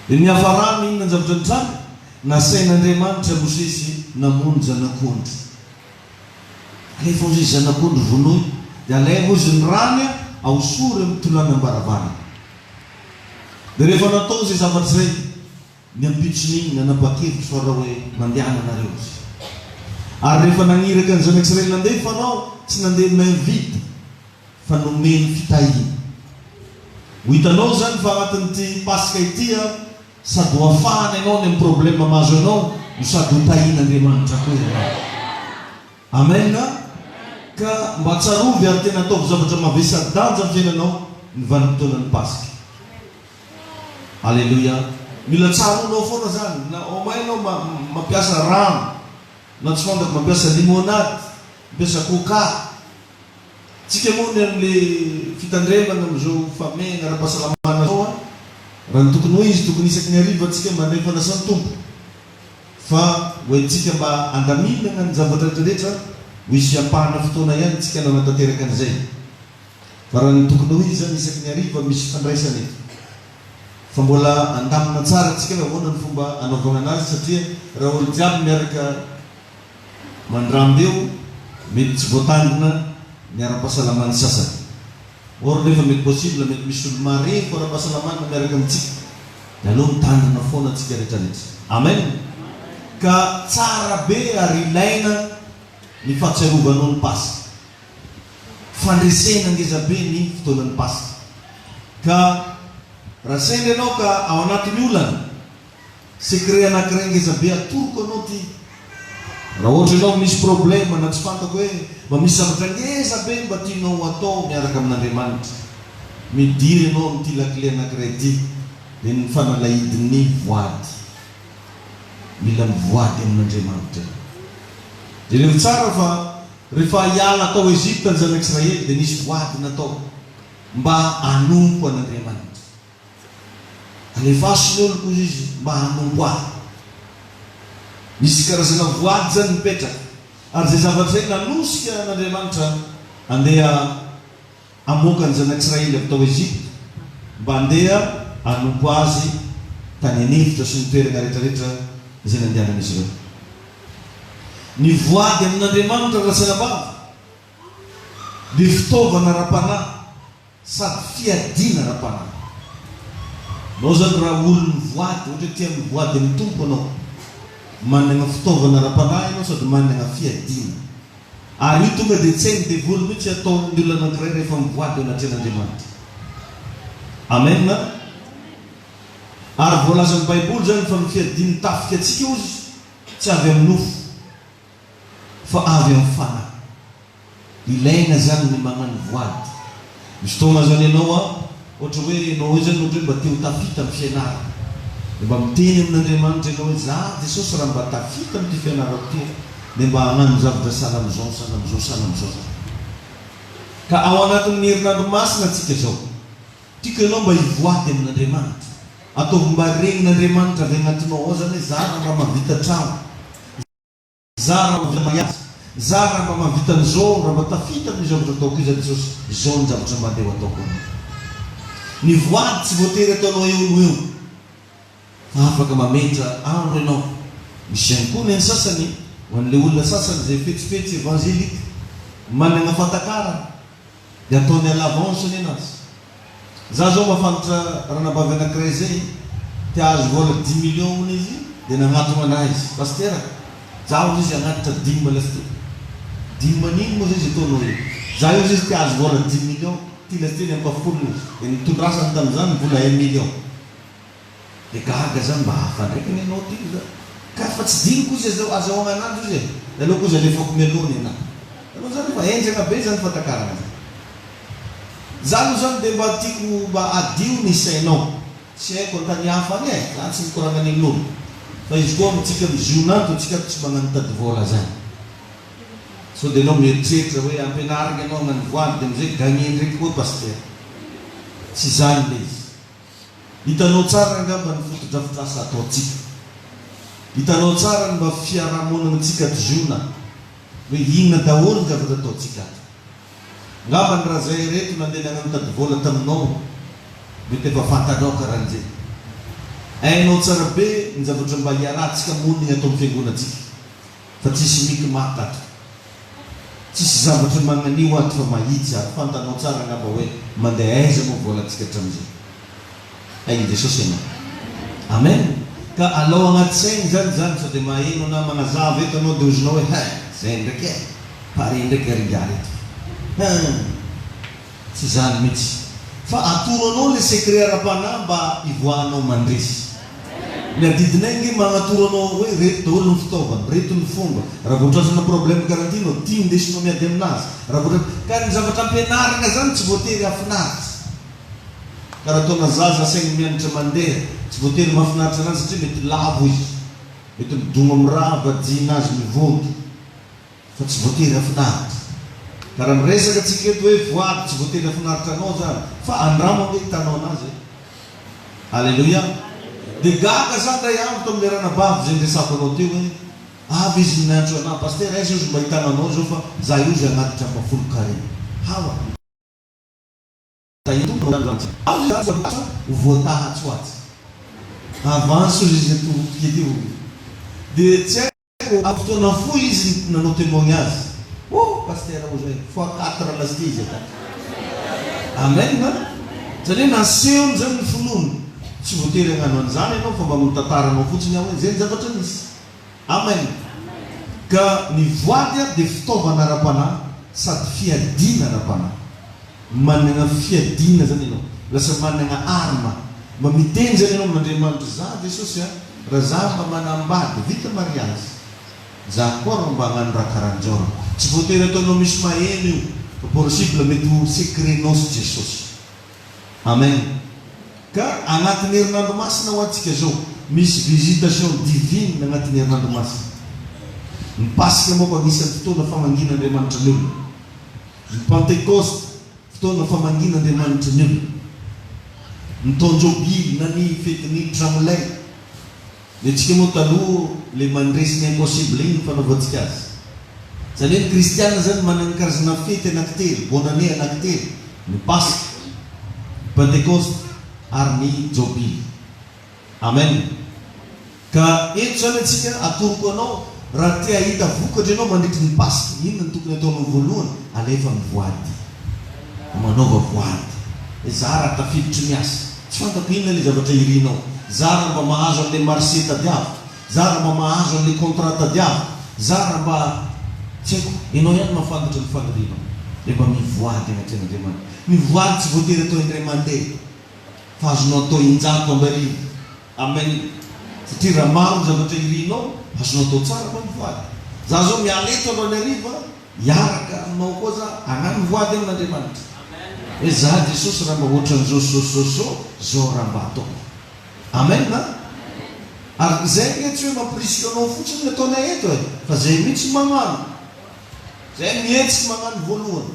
Dia niafarany inona ny zavatra nitranga? Nasain'Andriamanitra Mosesy namono zanak'ondry. Alefa hozy izy zanak'ondry vonoy, dia alaivo hozy ny rany ahosory amin'ny tolanam-baravarana. Dia rehefa natao izay zavatra izay, ny ampitson'iny nanapa-kevitra Farao hoe, Mandehana nareo hozy. Ary rehefa nagniraka ny zanak'Israely nandeha Farao, tsy nandeha main vide, fa nomeny fitahiana. Ho hitanao izany fa agnatin'ity Paska ity a, sady ho afahana ianao any amin'ny problème mahazo anao no sady ho tahian'Andriamanitra koa ianao. Amen a! Ka mba tsarovy ary tena ataovy zavatra mavesa-danja amin'ny fiainanao ny vanim-potoanan'ny Paska. Aleloia! Mila tsaroanao foana izany, na au moins ianao mampiasa rano, na tsy fantako mampiasa limonade, mampiasa coca. Tsika moa ny an'le fitandremana amin'izao famehana ara-pahasalamana zao an, raha ny tokony ho izy tokony isaky ny hariva tsika mandray fanasan'ny Tompo fa ho haintsika mba handaminana ny zavatra rehetra rehetra ho hisy ampahana fotoana ihany tsika nanatanteraka an'izay fa raha ny tokony ho izy zany isaky ny hariva misy fandraisana eto fa mbola handamina tsara tsika hoe ahoana ny fomba hanaovana anazy satria raha olo jiaby miaraka Mandramby eo, mety tsy voatandrina ny ara-pahasalaman'ny sasany. Or nefa mety possible mety misy olo marefo ara-pahasalamana miaraka amintsika. Dia aleo mitandrina foana tsika rehetra rehetra. Amen! Ka tsara be ary ilaina ny fahatsiarovanao ny Paska. Fandresena ngeza be ny fotoanan'ny Paska. Ka raha sendra ianao ka ao anatin'ny olana, Secret anakiray ngeza be atoroko anao ty, raha ohatra ianao misy problème na tsy fantako hoe mba misy zavatra ngeza be mba tianao ho atao miaraka amin'Andriamanitra, midira ianao amin'ity lakile anakiray ity dia ny fanalahidin'ny voady. Mila mivoady amin'Andriamanitra ianao. Jereo tsara fa rehefa hiala tao Egypte ny zanak'Israely dia nisy voady natao mba hanompo an'Andriamanitra. Alefaso ny oloko hoy izy mba hanompo ahy. Misy karazana voady izany mipetraka. Ary izay zavatra izay nanosika an'Andriamanitra handeha hamoaka ny zanak'Israely avy tao Egypta mba handeha hanompo Azy tany an'efitra sy ny toerana rehetrarehetra izay nandehanan'izy ireo. Ny voady amin'Andriamanitra ry rasanabavy dia fitaovana ara-panahy. Sady fiadiana ara-panahy. Anao zany raha olon'ny voady, ohatra hoe tia mivoady amin'ny Tompo anao, managna fitaovana ara-panahy ianao sady managna fiadiana. Ary io tonga dia tsy hain'ny devoly mihitsy ataon'ny olona anankiray rehefa mivoady eo anatrehan'Andriamanitra. Amen a! Ary voalazan'ny Baiboly zany fa ny fiadian'ny tafika antsika hozy tsy avy amin'ny nofo fa avy amin'ny fanahy. Ilaina zany ny magnano voady. Misy fotoagna zany ianao a, ohatra hoe ianao io zany ohatra hoe mba te ho tafita amin'ny fianarana. Dia mba miteny amin'Andriamanitra ianao hoe za Jesosy raha mba tafita amin'ity fianarako ity dia mba hagnano zavatra sahala amin'izao, sahala amin'izao, sahala amin'izao za. Ka ao anatin'ny herinandro masina tsika zao. Tiako ianao mba hivoady amin'Andriamanitra. Ataovy mba regnin'Andriamanitra avy agnatinao ao zany hoe za raha mba mahavita tragno. Za raha mba mariazy, za raha mba mahavita an'izao, raha mba tafita amin'io zavatra ataoko io za Jesosy, izao ny zavatra mba andeha ho ataoko aminao. Ny voady tsy voatery ataonao eo no eo, fa afaka mametra andro ianao. Misy ihany koa ny an'ny sasany, ho an'ilay olona sasany izay fetsifetsy evangelique, manana fahatakarana, Dia ataony à l'avance anie nazy. Za zao mahafantra ranabavy anakiray zay, te hahazo vola dix millions hono izy dia nagnatogna anahy izy, Pasitera, za hozy izy hagnatitra dime lasite. Dime manino moa zay izy ataonao io? Za io hozy izy te hahazo vola dix millions, ty lasite ny ampahafolony izy. Dia nitondrasany tamin'izany vola un million. Dia gaga za mba hafa ndraiky ny anao ty za. Ka fa tsy diniko ozy aza azahoagna ananjy ozy e. Dia aleoko ozy alefako mialoha ny anahy. Anao zany efa henjagna be zany fahatakaragna zany. Za aloha zany dia mba tiako mba hadio ny sainao. Tsy haiko antany hafa any e, za tsy mikoragna nen'olo. Fa izy koa amintsika mizionanto tsika ato tsy magnano tady vôla zany. Sao dia enao mieritreritra hoe ampianarigna anao hagnano voady dia amizay gagner ndraiky koa pasitera. Tsy zany le izy. Hitanao tsara angamba ny fotodrafitrasa ataontsika. Hitanao tsara ny mba fiarahamoninantsika ato Ziona, hoe inona daholo ny zavatra ataontsika ato. Angamba ny razay ireto nandeha nagnano tady vola taminao, mety efa fantanao karahan'izay. Hainao tsara be ny zavatra mba hiarahantsika monina ato amin'ny fiangonantsika fa tsisy micmac ato. Tsisy zavatra magnanio ato fa mahitsy ary fantanao tsara angamba hoe mandeha aiza moa volantsika hatramin'izay. Hain'i Jesosy ianao. Amen! Ka alao agnaty saigny zany zany sao de maheno anah magnazava eto anao de ozinao hoe hein! Zay ndraiky eh! Pare ndraiky ary ingahy reto. Hein! Tsy izany mihitsy. Fa atoro anao le secret ara-panahy mba hivoahanao mandresy. Ny adidinay nge magnatoro anao hoe reto daholo ny fitaovana, reto ny fomba, raha vao tratrana problème karaha ty anao, ty indesinao miady aminazy, raha vao tratra, ka ny zavatra ampianarina zany tsy voatery hahafinaritra. Ka raha ataona zaza asainy mianatra mandeha, tsy voatery mahafinaritra anazy satria mety lavo izy, mety midogna mirava, jina azy mivonto. Fa tsy voatery hafinaritra. Ka raha miresaka tsika eto hoe voady tsy voatery hafinaritra anao zany fa andramo ange hitanao anazy e. Aleloia. De gaga za ndray andro tamin'le ranabavy zay niresako anao teo hoe avy izy niantso anah, Pasitera aiza ozy mba hitana anao zao fa za io ozy hagnatitra ampafolon-karena. Hawa. Tahin'ny Tompo ny andro antsika. Azo ho voataha tsy ho atsy. Avance ozy izy tovok'ity io. De tsy haiko amin'ny fotoana fohy izy nanao témoignage. Oh Pasitera ozy hoe fois 4 last'ity izy akato. Amen a! Zany hoe nasehony zany ny finoany. Tsy voatery hagnano an'izany ianao fa mba mitantara anao fotsiny aho hoe zay ny zavatra nisy. Amen! Ka ny voady ary dia fitaovana ara-panahy sady fiadiana ara-panahy. Manana fiadiana zany ianao. Lasa manana arme. Mba miteny zany ianao amin'Andriamanitra, za Jesosy a, raha za mba manambady, vita mariazy, za koa rô mba hagnano raha karan'izao rô. Tsy voatery ataonao misy maheno io, fa possible mety ho secret-nao sy Jesosy. Amen. Ka agnatin'ny herinandro masina ho antsika zao, misy visitation divine agnatin'ny herinandro masina. Ny Paska manko agnisan'ny fotoana famangian'Andriamanitra ny olona. Ny Pantekosta, fotoana famangian'Andriamanitra ny olona. Ny taon-jobily na ny fetin'ny tranolay. Ny antsika moa taloha le mandresy ny impossible iny no fanaovantsika azy. Zany hoe ny kristiana zany manana karazana fety anaky telo, bonne année anaky telo, ny paska, ny pentecoste ary ny jobily. Amen. Ka eto zany antsika atoroko anao raha te hahita vokatra ianao mandritry ny paska, inona no tokony ataonao voalohany? Alefa mivoady. Manaova voady. Za raha tafiditry miasa. Tsy fantako inona le zavatra irinao. Za raha mba mahazo anle marché tadiaviko. Za raha mba mahazo anle contrat tadiaviko. Za raha mba. Tsy haiko. Enao ihany mahafantatra ny fanirianao. Le mba mivoady anatrehan'Andriamanitra. Ny voady tsy voatery atao indray mandeha. Fa azonao atao injato ambarivo. Amen. Satria raha maro ny zavatra irinao, azonao atao tsara fa mivoady. Za zao miala eto androany hariva. Hiaraka aminao koa za hagnano voady amin'Andriamanitra. Hoe za Jesosy raha mba ohatran'izao sy zao sy zao sy zao, zao raha mba ataoko. Amen a! Ary izay ange tsy hoe mampirisika anao fotsiny ny ataonay eto e, fa zay mihitsy magnano. Zay mihetsika magnano voalohany.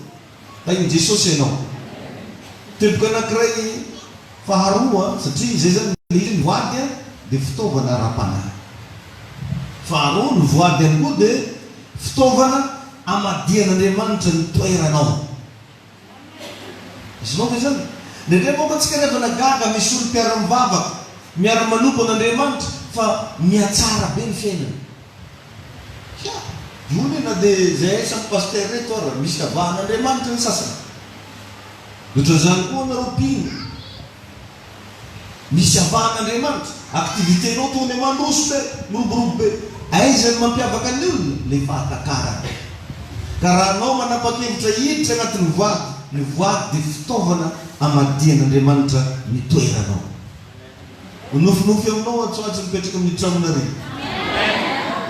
Tahin'i Jesosy ianao. Teboka anankiray faharoa, satria izay zany le izy ny voady a, dia fitaovana ara-panahy. Faharoa, ny voady ihany koa dia fitaovana amadihan'Andriamanitra ny toeranao. Azonao ve izany? Indraindray manko antsika ry havana gaga misy olo mpiara-mivavaka, miara-manompo an'Andriamanitra fa mihatsara be ny fiainany. Hia! Io anie na dia izay samy pasitera ireto ara, misy avahan'Andriamanitra ny sasany. Ohatran'izany koa anareo mpino. Misy avahan'Andriamanitra. Activité-nao toa ny mandroso be, miroborobo be. Aiza ny mampiavaka ny olona? Ilay fahatakarana. Ka raha anao manapa-kevitra hiditra anatin'ny voady, ny voady dia fitaovana amadihan'Andriamanitra ny toeranao. Ho nofinofy aminao aho tsoatsy mipetraka amin'ny tragnonareo.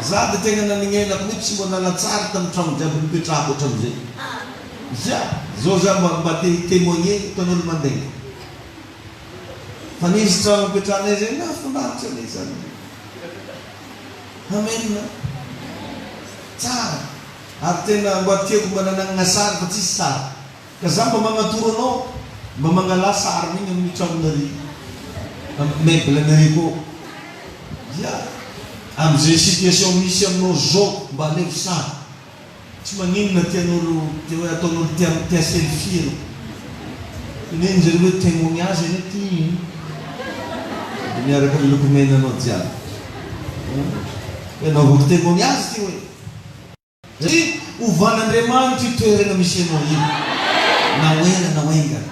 Za dia tegna nanignenako mihitsy tsy mba nalatsary tamin'ny tragno jiaby nipetrahako hatramin'izay. Ya, zao za mba mba te hi-témoigner hitan'olo mandenga. Fa nisy tragno nipetrahanay zay nahafinaritra anay zany. Amen. Tsara. Ary tena mba tiako mba nanagnana sary fa tsisy sary. Ka za mba magnatoro anao mba mangalà sary migny amin'ny tragnonare, amin'ny meuble nare koa. Ya, amizay situation misy aminao zao mba alevo sary. Tsy magnino na tian'olo te hoe ataon'olo tia tia selfie anao. Teneno zareo hoe témoignage anie ty. Dia miaraka amin'ny lokomena anao jiaby. Hoe anaovako témoignage ity hoe. Satria ovan'Andriamanitra io toerana misy anao io. Na ho ela na ho haingana.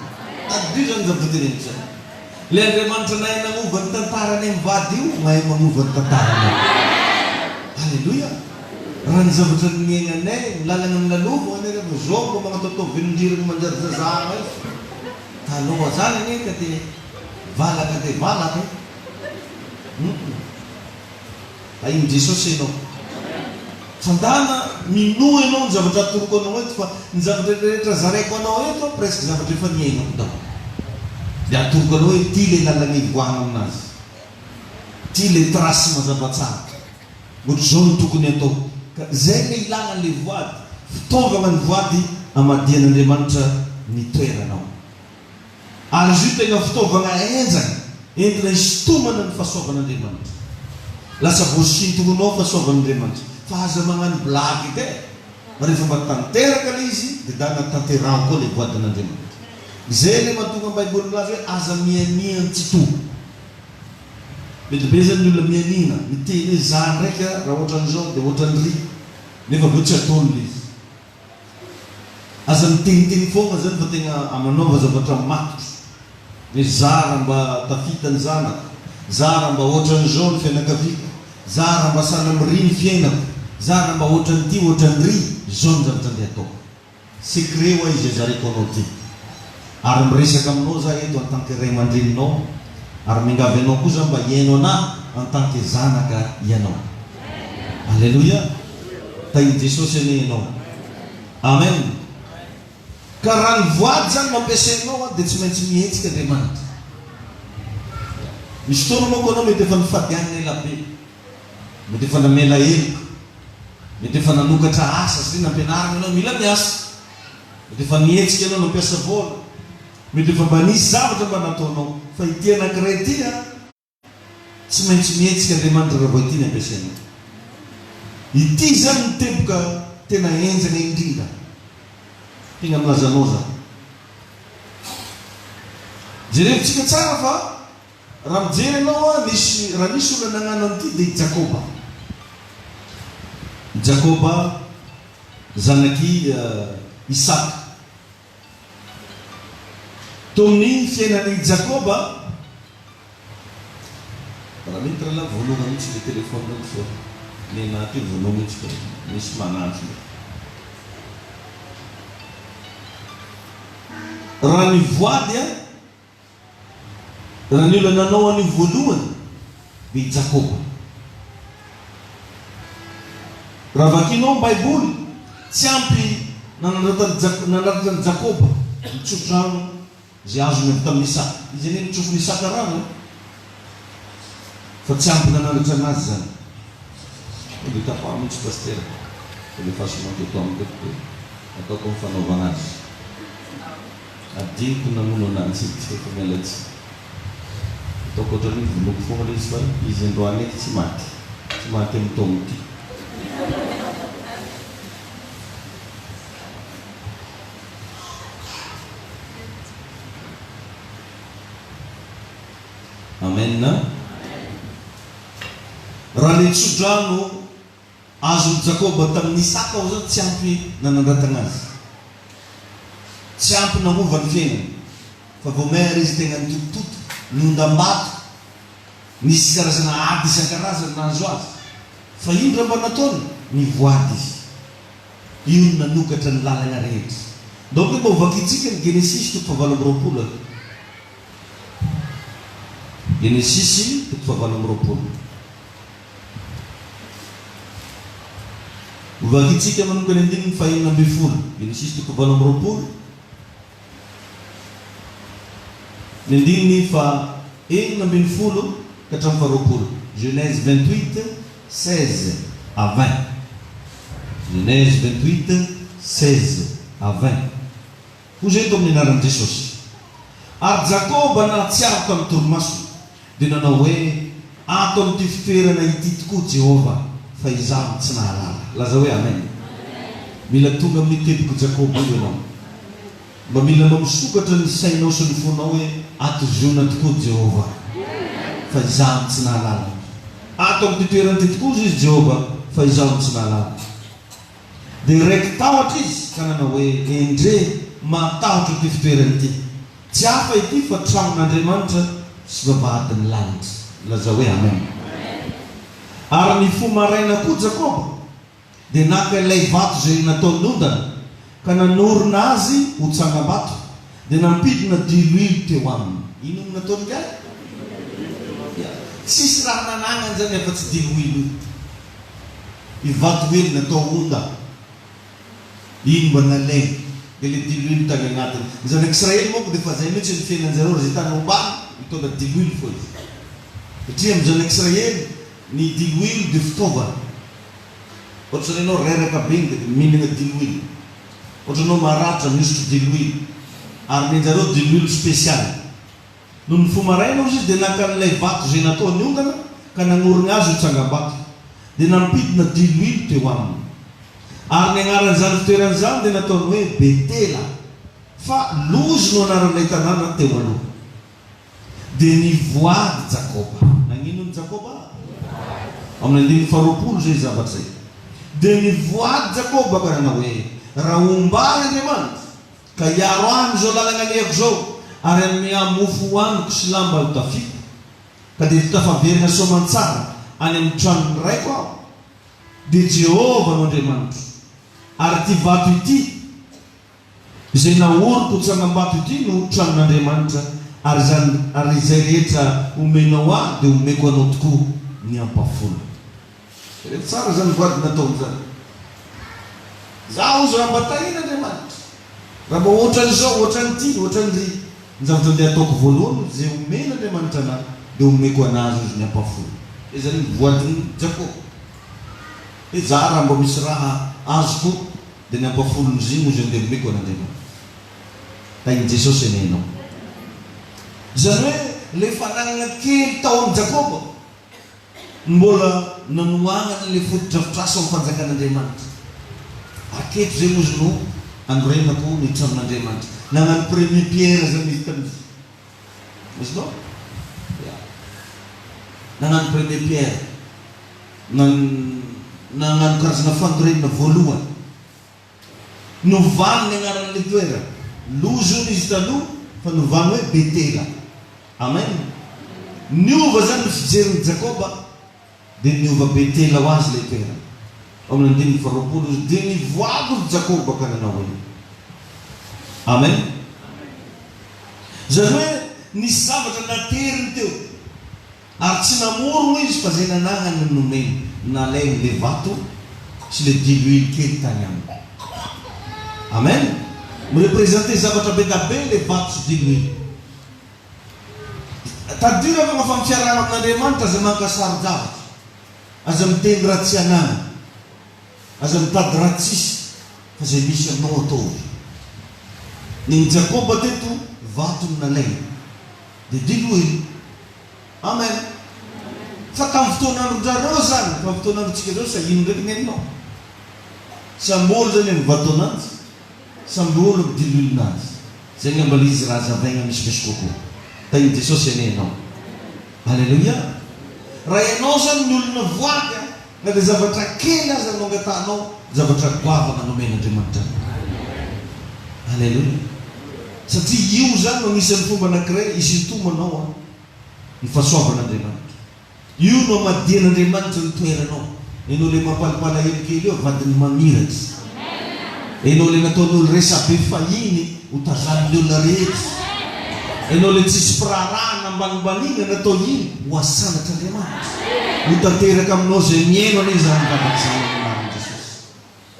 Tadidio izany zavatra teneniko izany. Ilay Andriamanitra nahay nagnova ny tantaranay mivady io, mahay magnova ny tantaranao. Aleloia! Raha ny zavatra niaignanay, ny lalagna nilalovagna anie refa zao mba magnataotao velondriragna manjary zazahagna izy. Taloha zany anie ka de valaka de valaka e. Hum. Tahin'i Jesosy ianao. Fandana, minoa ianao ny zavatra atoroko anao eto fa ny zavatra rehetra zaraiko anao eto an presque zavatra efa niainako daholo. Dia atoroko anao hoe ity ilay lalana ivoahana aminazy. Ity ilay trace mazava tsara. Ohatr'izao no tokony atao. Ka izay ilay ilana an'ilay voady. Fitaovana ny voady amadihan'Andriamanitra ny toeranao. Ary izy io tena fitaovana henjana entina hisintomana ny fahasoavan'Andriamanitra. Lasa voasintononao fahasoavan'Andriamanitra. Fa aza magnano blague edy e! Fa rehefa mba tanteraka ilay izy dia dana tanteraho koa ilay voadin'Andriamanitra. Izay ilay mahatonga ny baiboly milaza hoe aza miania an-tsitoha. Be dia be izany ny olona mianiana, miteny hoe za ndraika raha ohatran'izao dia ohatran'iry, nefa avy eo tsy ataony ilay izy. Aza miteniteny foagna zany fa tegna manaova zavatra matotra hoe za raha mba tafita ny zanako, za raha mba ohatran'izao ny fianakaviako, za raha mba sahala amin'ry ny fiainako, za raha mba ohatran'ity ohatran'ry, zao ny zavatra andeha ataoko. Secret hoa izay zaraiko anao ty. Ary miresaka aminao za eto en tant que ray aman-dreninao ary miangavy anao koa za mba hihaino anah en tant que zanaka ianao. Aleloia! Tahin'i Jesosy anie ianao. Amen! Ka raha ny voady izany no ampiasainao an, dia tsy maintsy mihetsika Andriamanitra. Misy fotoana manko ianao mety efa nifady hanina ela be, mety efa namela heloka, mety efa nanokatra asa satria nampianarina ianao mila miasa, mety efa nihetsika ianao nampiasa vola, mety efa mba nisy zavatra mba nataonao, fa ity anankiray ity an, Tsy maintsy mihetsika Andriamanitra raha vao ity ny ampiasainao. Ity izany no teboka tena henjana indrindra. Tegna milaza anao za. Jerevintsika tsara fa raha mijery ianao a, nisy raha nisy olona nagnano an'ity dia i Jakoba. I Jakoba zanak'i Isaka. Teo amin'ny fiainan'i Jakoba, raha mety rahalahy vonoina mihitsy ilay téléphone iny fa nenà ty vonoa mihitsy fa misy manantso ndray. Raha ny voady an! Raha ny olona nanao an'io voalohany dia i Jakoba. Raha vakinao ny Baiboly, tsy ampy nanandratan'i nanandratan'i Jakoba ny tsodrano izay azony avy tamin'i Isaka. Izy anie nitsofon'i Isaka rano e! Fa tsy ampy nanandratra anazy izany. Tonga dia tapaho mihitsy Pasitera fa alefaso manketo amiko eto dia ataoko ny fanaovana azy. Adinoko ny namono ananjy ity fa miala tsiny. Ataoko ohatran'ny hoe vonoiko foana ilay izy fa izy androany eto tsy maty. Tsy maty amin'ny taona ity. Amen. Raha ilay tsodrano Azon'i Jakoba tamin'i Isaka ao izany tsy ampy nanandratana azy. Tsy ampy nanova ny fiainany. Fa vao may ary izy tegna nitotototo, niondam-bato. Nisy karazana ady isan-karazany nahazo azy. Fa ino raha mba nataony? Nivoady izy. Io no nanokatra ny lalana rehetra. Ndao ange mba hovakintsika ny Genesisy toko fahavalo amby 20 e. Genesisy toko fahavalo amby 20. Hovakintsika manomboka ny andininy fahenina ambin'ny folo, Genesisy toko 28, ny andininy faha-16 ka hatramin'ny faha-20, Genèse 28, 16 à 20. Genèse 28, 16 à 20. Hoy izay eto amin'ny anaran'i Jesosy. Ary Jakoba nahatsiaro tamin'ny torimasony, dia nanao hoe, Ato amin'ity fitoerana ity tokoa Jehovah, fa izaho tsy nahalala. Lazao hoe, Amen. Mila tonga amin'io tebok'i Jakoba io ianao. Mba mila mba misokatra ny sainao sy ny fonao hoe, Ato Ziona tokoa Jehovah, fa. fa izaho no tsy nahalala. Ato amin'ity toerana ity tokoa, hozy izy, Jehovah, fa izaho no tsy nahalala. Dia raiki-tahotra izy ka nanao hoe, Endrey, mahatahotra ity fitoerana ity! Tsy hafa ity fa tranon'Andriamanitra sy vavahadin'ny lanitra. Lazao hoe, Amen. Ary nifoha maraina koa Jakoba, dia naka ilay vato izay nataony ondana, ka nanorina azy ho tsangambato, dia nampidina diloilo teo aminy. Inona no nataony ingahy? Ia. Tsisy raha nanagnany izany afa-tsy diloilo io. Io vato hely natao onda iny mba nalainy, dia ilay diloilo tany agnatiny. Ny zanak'Israely manko dia efa zay mihitsy ny fiainan-jareo, raha zay tany ombany, mitondra diloilo foa izy. Satria amin'ny zanak'Israely, ny diloilo dia fitaovana. Ohatra zany ianao reraka be dia mihinagna diloilo. Ohatra ianao maratra mihosotra diloilo. Ary ny anjareo diloilo spécial. Nony nifoha maraina ozy izy dia naka an'ilay vato izay nataony ondana ka nagnorigna azy ho tsangambato. Dia nampidina diloilo teo aminy. Ary ny agnaran'izany fitoerana izany dia nataony hoe Betela, fa Lozy no anaran'ilay tanàna teo aloha. Dia nivoady Jakoba. Nagnino ny Jakoba? Ao amin'ny andininy faharoapolo izay zavatra izay. Dia nivoady Jakoba ka nanao hoe, Raha homba ahy Andriamanitra, ka hiaro ahy amin'izao lalagna alehako izao, ary hanome ahy mofo hohaniko sy lamba hotafiako, ka dia ho tafaverina soamantsara any amin'ny tranon'ny raiko aho, dia Jehovah no Andriamanitro, ary ity vato ity, Izay naoriko ho tsangambato ity no tranon'Andriamanitra, ary izany, ary izay rehetra omenao ahy dia omeko anao tokoa ny ampahafolony. Jereo tsara izany voady nataony izany. Izaho hozy raha mba tahian'Andriamanitra, raha mba ohatran'izao, ohatran'ity, ohatran'iry, ny zavatra andeha hataoko voalohany hozy izay omen'Andriamanitra anah dia omeko an'azy hozy ny ampahafolony. Izay izany ny voadin'i Jakoba. Hoe izaho raha mba misy raha azoko Dia ny ampahafolon'ny ziny hozy andeha omeko an'Andriamanitra. Tahin'i Jesosy anie ianao. Izany hoe ilay fananana kely tao amin'i Jakoba no mbola nanohanany ilay fotodrafitrasa ao amin'ny fanjakan'Andriamanitra. Hatreto izay hozy no anorenako ny tranon'Andriamanitra. Nagnano premier pierre zany izy tamin'izy. Azonao? Ya. Nagnano premier pierre. Nan, nagnano karazana fanorenana voalohany. Novany ny agnaran'ilay toerana. Loza hono izy taloha fa novany hoe Betela. Amen. Niova zany ny fijerin'i Jakoba. Dia niova Betela ho azy ilay toerana. Ao amin'ny andininy faharoapolo izy, Dia nivoady ry Jakoba ka nanao hoe, Amen. Izany hoe nisy zavatra nateriny teo, ary tsy namorona izy fa izay nanagnany no nomeny, nalainy ilay vato sy ilay diloilo kely tany aminy. Amen. Mi-representer zavatra be da be ilay vato sy diloilo. Tadidio ry havana fa ny fiarahana amin'Andriamanitra aza maka saron-javatra, aza miteny raha tsy ananana, aza mitady raha tsisy fa izay misy aminao ataovy. Nen'i Jakoba teto vato no nalainy dia diloilo. Amen. Fa tamin'ny fotoan'andron-drareo zany, tamin'ny fotoan'androntsika zao sa ino ndraiky neninao? Samby olo zany ny vato ananjy. Samby olo midilolona azy. Zay ngamba le izy raha azavaigna misimisy kokoa. Tahin'i Jesosy anie ianao. Aleloia. Raha ianao zany ny olona voady a, na dia zavatra kely aza no angatahanao, zavatra goavana nomen'Andriamanitra anao. Aleloia. Satria io zany no anisan'ny fomba anankiray isintomanao a, ny fahasoavan'Andriamanitra. Io no amadihan'Andriamanitra ny toeranao. Enao le mampalipalahelo kely io vadin'ny mamiratra. Enao le nataon'olo resabe fahiny ho tazanin'ny olona rehetra. Enao le tsisy mpiraharaha nambanimbaniana natao iny ho asanatr'Andriamanitra. Ho tanteraka aminao izay mihaino anie izany vavaka izany amin'ny anaran'i Jesosy.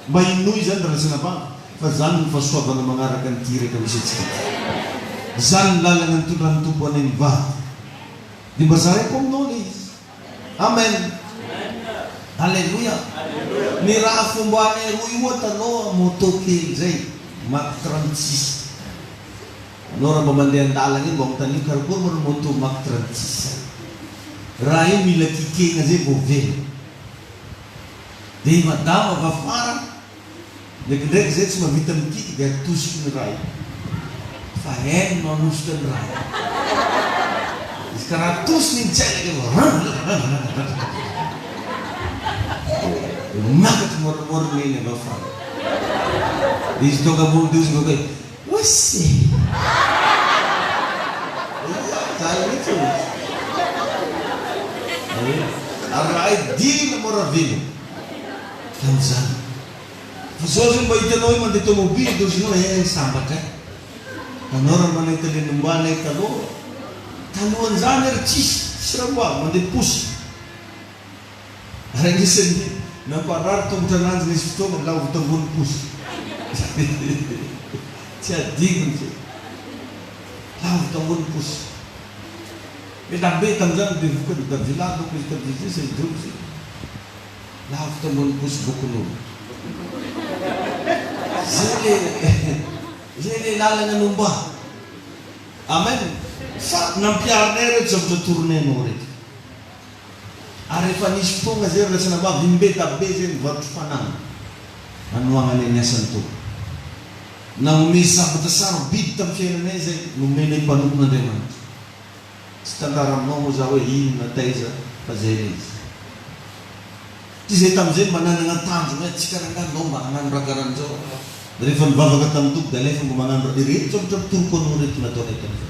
Mba inoy izany ry Rasenabavy fa zany no fahasoavana magnaraka an'ity iraka misy antsika ity. Zany ny lalagna nitondran'ny Tompo anay mivady. Dia mba zaraiko aminao le izy. Amen. Aleloia. Ny raha fombanay roy oa taloha moto kely zay, Mach 36. Anao raha mba mandeha an-dalagna eny mba anontanio karakory moa ny moto Mach 36 zany. Raha io mila kikegna zay vao velona. Dia i madama avy afara, ndraikindraiky zay tsy mahavita mikiky dia atosiky ny ray. Fa hainy manosika ny ray. Izy karaha atosiny iny tsy hainy ake fa Dia miakatra moramora ny ainy avy ao afara. Dia izy tonga ambony dia hozy hoe Ossy! Ia, zay mihitsy hoy izy. Ary raha hay dila mora velona. Tamin'izany. Fa zao zao mba hitanao hoe mandeha tomobile dia hozy nao eh sambatra eh. Anao raha mba nahita le nombanay taloha. Talohan'izany ary tsisy, tsisy raha mba, mandeha posy. Ary anisan'ny namparary tongotra ananjy nisy fotoana lavo tambony posy. Tsy adinony zay. Lavo tambony posy. Elabe tamin'izany bevoka ny Davila donc izy tamin'izay zay izy. Lavo tambony posy bokon'olo. Zay le zay le lalagna nomba. Amen. Fa nampiharinay reto zavatra torinay anao reto. Ary efa nisy fotoagna zay ry lasanabavy imbedabe zay nivarotro fanagna nanohagnanay ny asan'ny Tompo. Nagnome zavatra sarobidy tamin'ny fiainanay zay nomenay mpanompon'Andriamanitra. Tsy tantara aminao moa za hoe inona taiza fa zay le izy. Ty zay tamzay mba nanagna tanjona hoe tsika rangahy ndao mba hagnano raha karanzao. De rehefa nivavaka tamin'ny Tompo de alefa mba magnano raha ireto zavatra mitoroko anao ireto nataonay tamzay.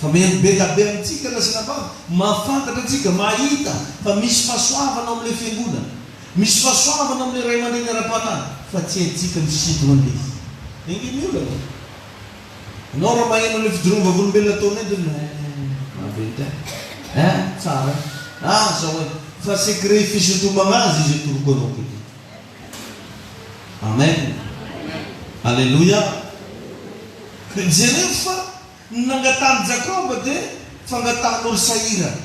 Fa mety be da be amintsika lahy sy anabavy mahafantatra antsika mahita fa misy fahasoavana ao amle fiangonana. Misy fahasoavana amle ray aman-dreny ara-panahy fa tsy haintsika misintona anle izy. Enga ny olana e. Anao raha maheno an'ilay fijoroan'ny vavolombelona ataonay dia hoe eh maventy eh, eh tsara eh, ah zao eh, fa secret fisintomagna azy izy atoroko anao akehitriny. Amen. Aleloia. Dia jereo fa ny nangatahan'i Jakoba dia fangatahan'olo sahirana.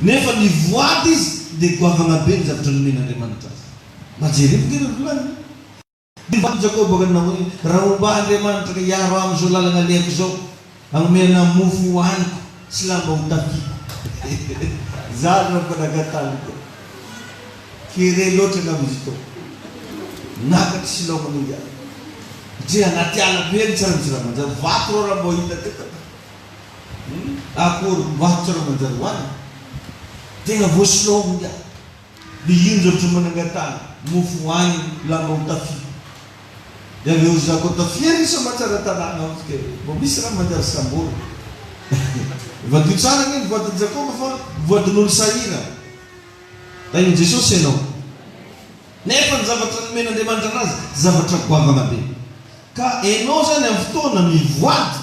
Nefa nivoady izy dia goavagna be ny zavatra nomen'Andriamanitra azy. Mba jereo ange ireo volaniny. Dia nivaly Jakoba ka nanao hoe, Raha homba ahy Andriamanitra ka hiaro ahy amin'izao lalana alehako izao, hanome anà mofo hohaniko sy lamba hotafiako. Izany raha mba nangataniko. Kere loatra angamba izy ito. Naka tsy silaomana ingahy. Satria anaty ala be any tsy raha misy raha manjary. Vato reo raha mbô hita teto. Akory vato tsy raha manjary hohanina. Tena voasilaomo ingahy. Dia ino zavatra manangatana? Mofo hohanina, lamba ho tafiana. Dia avy eo za koa tafiana isa mba tsara tanàna ao tsika eo. Mba misy raha manjary samborina. Vadio tsara anie ny voadin'i Jakoba fa voadin'olo sahirana. Tahin'i Jesosy ianao. Nefa ny zavatra nomen'Andriamanitra anazy zavatra goavana be. Ka enao zany amin'ny fotoana mivoady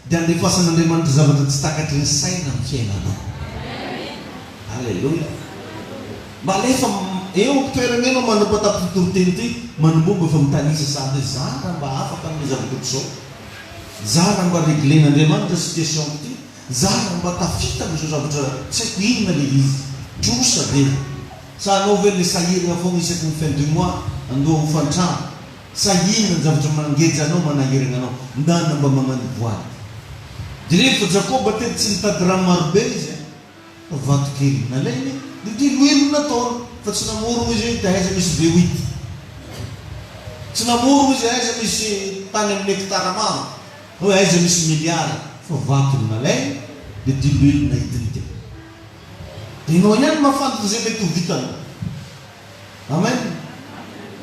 dia andefasan'Andriamanitra zavatra tsy takatry ny saina amin'ny fiainanao. Aleloia. Mba alefa eo am-pitoerana enao mandrapatapy ity toriteny ity, manomboka efa mitanisa sahady hoe za raha mba afaka amin'ilay zavatra ohatr'izao, za raha mba reglen'Andriamanitra situation-ko ity, za raha mba tafita amin'izao zavatra tsy haiko inona ilay izy, trosa be. Sa anao ve le sahirana foagna isaky ny fin du mois andoha hofan-trano? Sa inona ny zavatra mangeja anao manahirana anao? Ndana mba magnano voady. Jereo fa Jakoba teto tsy nitady rano marobe izy a! Fa vato kely nalainy dia diloilo nataony fa tsy namorogno izy hoe aiza misy V-huit. Tsy namorogno izy aiza misy tany amin'ny hectare maro hoe aiza misy milliard fa vato no nalainy dia diloilo naidiny teo. Dia ianao ihany mahafantatra izay mety ho vitanao. Amen.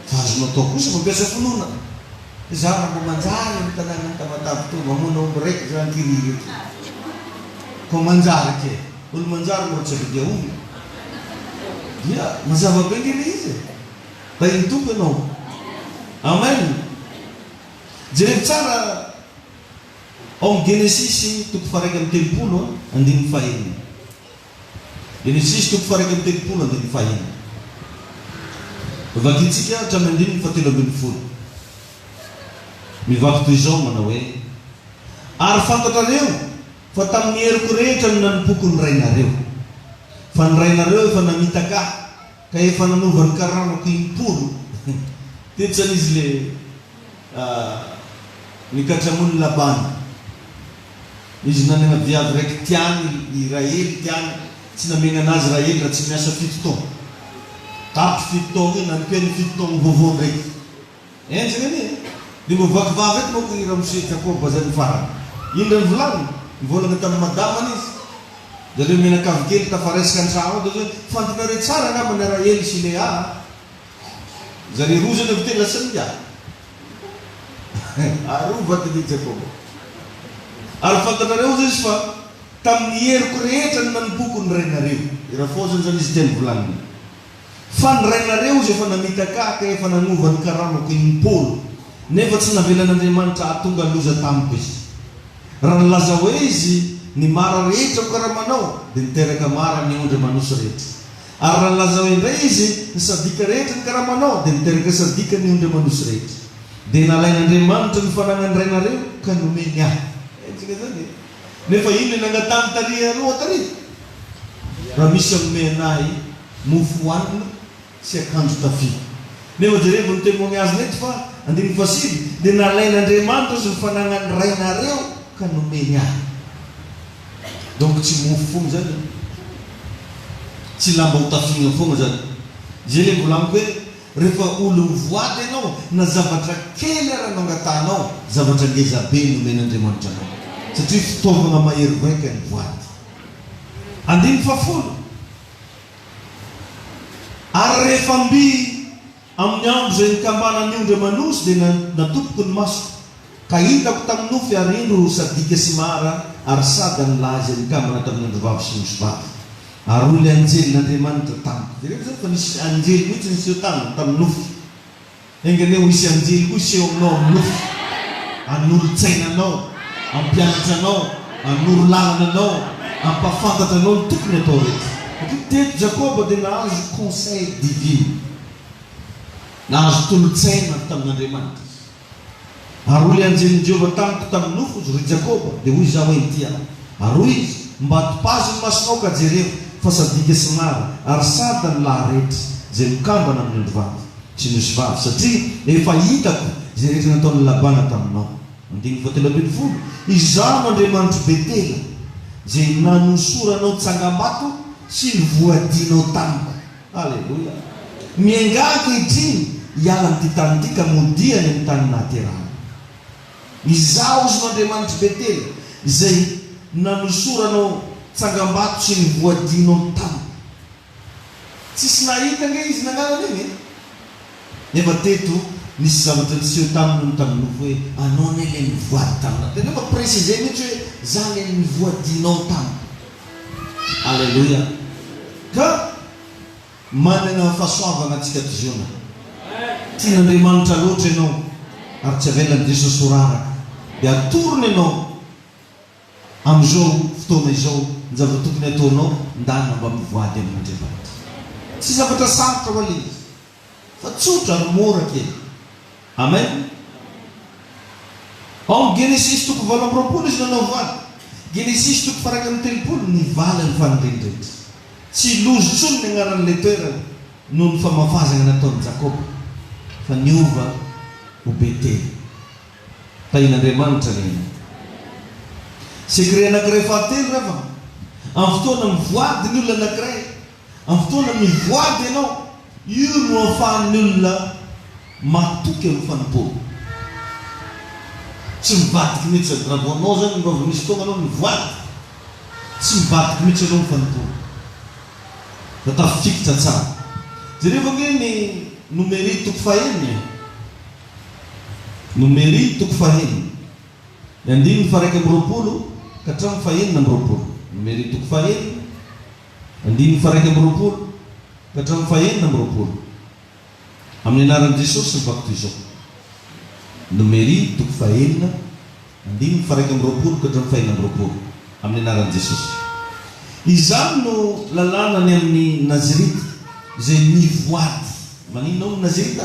Fa azonao atao kosa mampiasa finoana. Za raha mba manjary amin'ny tanànan'i Tamatave toa mamono omby raiky za ankirihiry eto. Koa manjary ke. Olo manjary moa tsy avidy aomby. Dia mazava be nge le izy e. Tahin'ny Tompo ianao. Amen. Jerevo tsara ao amin'ny Genesisy toko faha-31 andininy fahenina. Genesisy toko faha-31 andininy fahenina. Vakintsika hatramin'ny andininy fahatelo ambin'ny folo. Mivaky toy izao manao hoe, Ary fantatrareo fa tamin'ny heriko rehetra no nanompoako ny rainareo. Fa ny rainareo efa namitaka ahy ka efa nanova ny karamako impolo. Teto izany izy le nikatramon'i Labana. Izy nanana viavy raiky tiany i Rahely tiany, tsy namegna anazy Rahely raha tsy miasa fito taogno. Tapitry fito taogno io, nampiany fito taogno vaovao ndraiky. Enjana anie e! Dia mba vaky vava eto manko i ramose Jakoba zany farany. Ino raha nivolagniny? Nivolagna tamin'ny madamany izy. Zareo mianakavy kely tafaresaka an-trano ao dia hoe, fantinareo tsara angamba ny Rahely sy Lea a! Zareo roa zany avy teo lasa niala. Ary hoy vadin'i Jakoba, Ary fantatrareo hozy izy fa tamin'ny heriko rehetra no nanompoako ny rainareo. I Rafoza zany izy teny volaniny. Fa ny rainareo hozy efa namitaka ahy ka efa nanova ny karamako impolo, nefa tsy navelan'Andriamanitra hahatonga loza tamiko izy. Raha nilaza hoe izy, Ny mara rehetra ho karamanao, dia niteraka mara ny ondry aman'osy rehetra. Ary raha nilaza hoe indray izy, Ny sadika rehetra ny karamanao, dia niteraka sadika ny ondry aman'osy rehetra. Dia nalain'Andriamanitra ny fananan'ny rainareo ka nomeny ahy. Haintsika izany e! Nefa inona no nangatahany tary aloha tary? Raha misy hanome an'ahy mofo hohanina sy akanjo tafiana. Nefa jerevo ny témoignage-ny eto fa, andininy fahasivy, dia nalain'Andriamanitra azy ny fananan'ny rainareo ka nomeny ahy. Donc tsy mofo foana izany e. Tsy lamba ho tafiana foana izany. Izay ilay volaniko hoe rehefa olom-voady ianao na zavatra kely ara no angatahanao, zavatra ngeza be no omen'Andriamanitra anao. Satria fitaovana mahery vaika ny voady. Andininy fahafolo. Ary rehefa mby amin'ny andro izay nikambanan'ny ondry aman'osy dia natopiko ny masoko, ka hitako tamin'ny nofy ary indro sadika sy mara ary sada ny lahy izay nikambana tamin'ny ondrivavy sy ny osivavy. Ary hoy ilay anjelin'Andriamanitra tamiko. Jereo izany fa nisy anjely mihitsy niseho taminy tamin'ny nofy. Enga anie ho hisy anjely koa hiseho aminao amin'ny nofy, hanolo-tsaina anao, hampianatra anao, hanoro lalana anao, hampahafantatra anao ny tokony hatao rehetra. Satria teto Jakoba dia nahazo conseil divine, nahazo tolo-tsaina avy tamin'Andriamanitra izy. Ary hoy ilay anjelin'i Jehovah tamiko tamin'ny nofy, Ry Jakoba, dia hoy izaho hoe, Inty aho. Ary hoy izy, Mba topazo ny masonao ka jereo, fa sadika sy mara ary sada ny lahy rehetra izay mikambana amin'ny ondrivavy. Tsy nosy vavy, satria efa hitako izay rehetra nataon'i Labana taminao. Andininy fahatelo ambin'ny folo, Izaho no Andriamanitr'i Betela, izay nanosoranao tsangambato sy nivoadianao tamiko. Aleloia! Miaingà ankehitriny hiala amin'ity tany ity ka modia any amin'ny tany nahaterahana. Izaho no Andriamanitr'i Betela, izay nanosoranao tsangambato sy nivoadianao tamiko. Tsisy nahita ange izy nagnano an'igny e! Nefa teto nisy zavatra niseho taminy hono tamin'ny nofy hoe anao anie le nivoady taminah teo nefa préciser mihitsy hoe za le nivoadinao tamiko. Aleloia! Ka manana fahasoavana antsika ato Ziona. Tian'Andriamanitra loatra ianao ary tsy avelan'i Jesosy ho raraka dia atorony ianao. Amin'izao fotoana izao, ny zavatra tokony hataonao, ndana mba mivoady amin'Andriamanitra. Tsy zavatra sarotra hoa ilay izy, fa tsotra ary mora kely. Amen. Ao amin'ny Genesisy toko 28 izy nanao voady. Genesisy toko faha-31, nivaly ny faniriany rehetra. Tsy loza intsony ny anaran'ilay toerana noho ny famafazana nataon'i Jakoba, fa niova ho Betela. Tahin'Andriamanitra anie ianao. Secret anankiray fahatelo ry havana, amin'ny fotoana mivoady ny olona anankiray, amin'ny fotoana mivoady ianao, io no ahafahan'ny olona matoky amin'ny fanompoana. Tsy mivadiky mihitsy zany, raha vao anao zany, raha vao misy fotoana anao mivoady, tsy mivadiky mihitsy ianao amin'ny fanompoana. Fa tafikitra tsara. Jerevo ange ny Nomery toko fahenina e. Nomery toko fahenina, ny andininy faha-21 ka hatramin'ny faha-26. Nomery toko fahenina, andininy faha-21 ka hatramin'ny faha-26. Amin'ny anaran'i Jesosy ny vaky toy izao. Nomery toko fahenina, Andininy faha-21 ka hatramin'ny faha-26, Amin'ny anaran'i Jesosy. Izany no lalàna ny amin'ny Nazirita izay mivoady. Maninona hono ny Nazirita?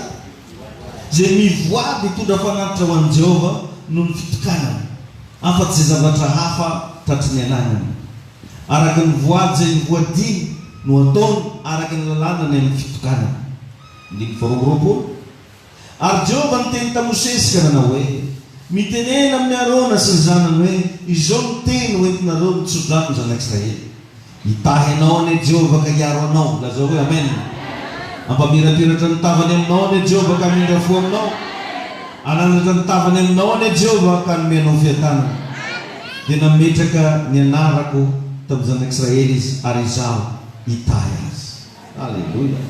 Izay mivoady hitondra fanatitra ho an'i Jehovah noho ny fitokanana, afa-tsy izay zavatra hafa tratry ny ananany. Araka ny voady izay nivoadiany no ataony araka ny lalàna ny amin'ny fitokanana. Andininy faharoa amby roapolo. Ary Jehovah niteny tamin'i Mosesy ka nanao hoe, Mitenena amin'i Arona sy ny zanany hoe, 'Izao no teny hoentinareo mitso-drano ny zanak'Israely, Hitahy anao anie Jehovah ka hiaro anao. Lazao hoe, Amena. Hampamirapiratra ny tavany aminao anie Jehovah ka hamindra fo aminao. Hanandratra ny tavany aminao anie Jehovah ka hanome anao fiadanana. Dia nametraka ny anarako tamin'ny zanak'Israely izy, ary Izaho hitahy azy. Aleloia!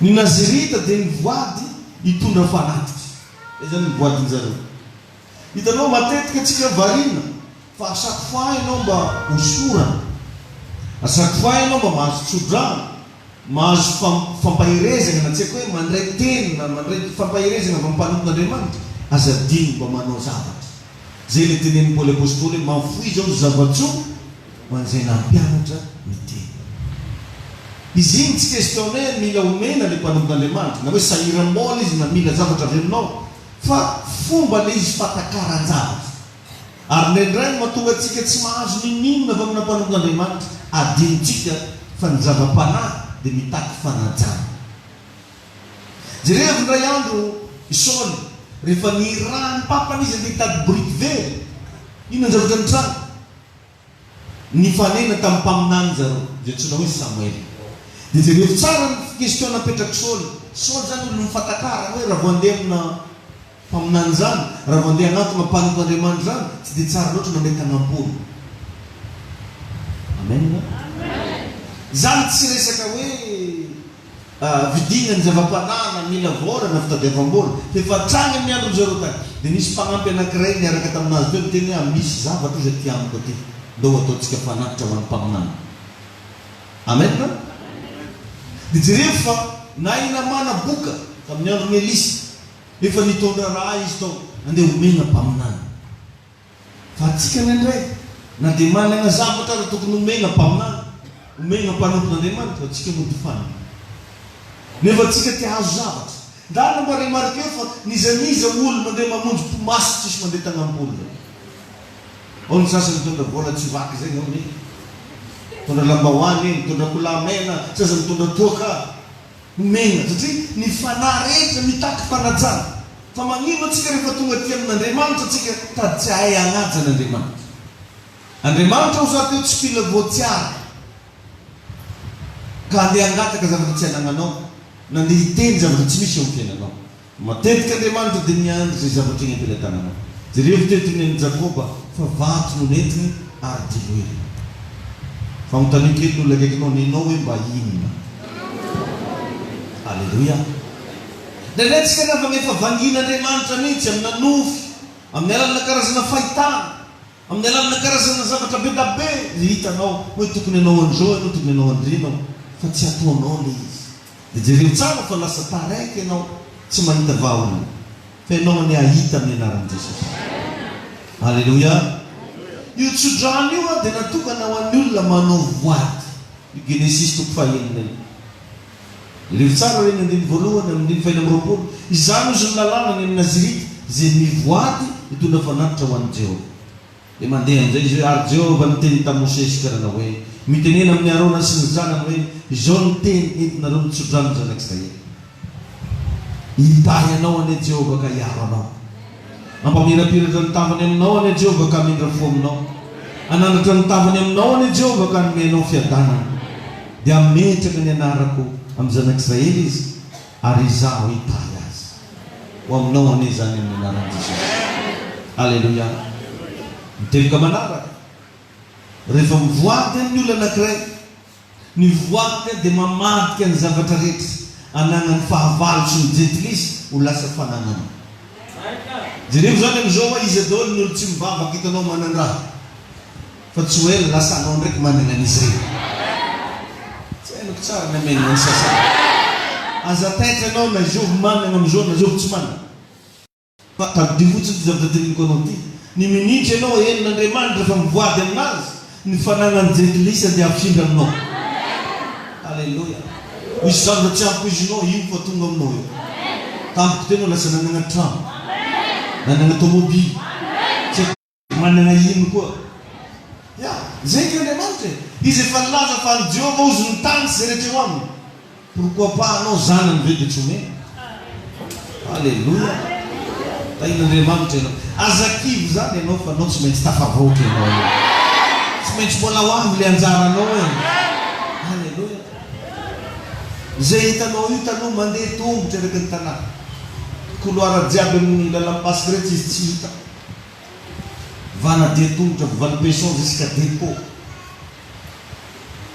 Ny Nazirita dia nivoady hitondra fanatitra. Izay izany ny voadin-jareo. Hitanao, matetika tsika variana fa à chaque fois ianao mba hosorana, à chaque fois ianao mba mahazo tsodrano, mahazo fampaherezana na tsy haiko hoe mandray teny na mandray fampaherezana avy amin'ny mpanompon'Andriamanitra, aza adino mba manao zavatra. Izay ilay tenenin'i Paoly Apostoly hoe mahafoy izao ny zava-tsoa ho an'izay nampianatra ny teny. Izy iny tsy question hoe mila omena ilay mpanompon'Andriamanitra, na hoe sahiram-bola izy na mila zavatra avy aminao, fa fomba ilay izy fatakaran-javatra. Ary indraindray ny mahatonga antsika tsy mahazo n'inon'inona avy amina mpanompon'Andriamanitra, adinontsika fa ny zava-panahy dia mitaky fanajana. Jerevo indray andro i Saoly, rehefa nirahan'ny papany izy handeha hitady boriky very, inona ny zavatra nitranga? Nifanena tamin'ny mpaminany zareo, izay antsoina hoe Samoela. Dia jerevo tsara ny question napetrak'i Saoly. Saoly izany olona mifantakara hoe raha vao handeha amina mpaminany izany, raha vao handeha hanatona mpanompon'Andriamanitra izany, tsy dia tsara loatra mandeha tanam-polo. Amen. Izany tsy resaka hoe. Vidina ny zava-panahy na mila vôla na fitadiavam-bola. F'efa hatrany amin'ny andron'i zareo tany. Dia nisy mpanampy anankiray niaraka tamin'azy teo niteny hoe, Misy zavatra ozy aty amiko aty. Ndao hataontsika fanatitra ho an'ny mpaminany. Amen. Dia jerevo fa na i Namàna boka tamin'ny andron'i Elisa, efa nitondra rà izy tao, andeha homena mpaminany. Fa antsika indraindray, na dia manana zavatra aza tokony homena mpaminany, homena mpanompon'Andriamanitra, antsika mody fanina. Nefa antsika te hahazo zavatra. Ndana mba remarquer fa n'iza n'iza olo mandeha mamonjy mpimasy tsisy mandeha tagnam-polo zay. Ao ny sasany mitondra vola tsy vaky zegny ao ne. Mitondra lambahoany e, mitondra cola mena, sasany mitondra toaka. Omena, satria ny fanahy rehetra mitaky fanajana. Fa magnino antsika rehefa tonga aty amin'Andriamanitra antsika tady tsy hahay hagnaja an'Andriamanitra? Andriamanitra ho za teo tsy mpila voatsiary ka handeha hangataka zavatra tsy anagnanao na handeha hiteny zavatra tsy misy eo amin'ny fiainanao. Matetika Andriamanitra dia miandry izay zavatra eny am-pelatananao. Jerevo teto ny an'i Jakoba fa vato no nentiny ary diloilo. Fanontaniako kely ny olona akaikinao, nenao hoe mba inona? Aleloia! Indraindray antsika namana efa vangian'Andriamanitra mihitsy amina nofy, amin'ny alalana karazana fahitana, amin'ny alalana karazana zavatra be da be izay hitanao hoe tokony hanao an'izao ianao, tokony hanao an'ireny ianao, fa tsy ataonao ilay izy. Dia jereo tsara fa lasa taraiky ianao tsy mahita vahaolana fa ianao anie hahita amin'ny anaran'i Jesosy. Aleloia. Io tsodrano io dia natokana ho an'ny olona manao voady. Io Genesisy toko fahenina io. Jereo tsara ireny andininy voalohany amin'ny andininy faheno amby 20. Izany hozy ny lalàna ny amin'ny Nazirita izay mivoady hitondra fanatitra ho an'i Jehovah. Dia mandeha amin'izay izy hoe, Ary Jehovah niteny tamin'i Mosesy ka nanao hoe, Mitenena amin'i Arona sy ny zanany hoe, Izao no teny entinareo mitsodrano ny zanak'Israely, Hitahy anao anie Jehovah ka hiaro anao. Hampamirapiratra ny tavany aminao anie Jehovah ka hamindra fo aminao. Hanandratra ny tavany aminao anie Jehovah ka hanome anao fiadanana. Dia hametraka ny anarako amin'ny zanak'Israely izy, ary Izaho hitahy azy. Ho aminao anie izany amin'ny anaran'i Jesosy. Aleloia. Ny teboka manaraka, rehefa mivoady ny olona anankiray, ny voady dia mamadika ny zavatra rehetra ananan'ny fahavalo sy ny jentilisa ho lasa fananana. Jerevo izany amin'izao hoa iza daholo ny olo tsy mivavaka hitanao manan-draha. Fa tsy ho ela lasa anao ndraiky manana an'izy ireny. Tsy henoko tsara ny amen ny sasany. Aza taitra ianao na zovy manana amin'izao na zovy tsy manana. Fa tadidio fotsiny ity zavatra teneniko anao ity. Ny minitra ianao henon'Andriamanitra fa mivoady aminazy, ny fananan'ny jentilisa dia hafindra aminao. Aleloia. Misy zavatra tsy ampoizinao io fa tonga aminao eo. Tampoka teo ianao lasa nanana trano. Nanana tomobily. Tsy Manana ino koa? Ya, izay kay Andriamanitra e! Izy efa nilaza fa an'i Jehovah hozy ny tany sy izay rehetra eo aminy. Pourquoi pas anao zanany ve dia tsy omena? Aleloia! Tahin'Andriamanitra ianao. Aza kivy izany ianao fa anao tsy maintsy tafavoaka ianao eo. Tsy maintsy mbola ho avy ilay anjaranao e! Aleloia! Izay hitanao io taloha mandeha tongotra eraky ny tanàna. Couloir jiaby amin'ny lalam-pasika iretsy izy tsy hita. Vanadia tongotra Valpeson jusqu'à dépôt.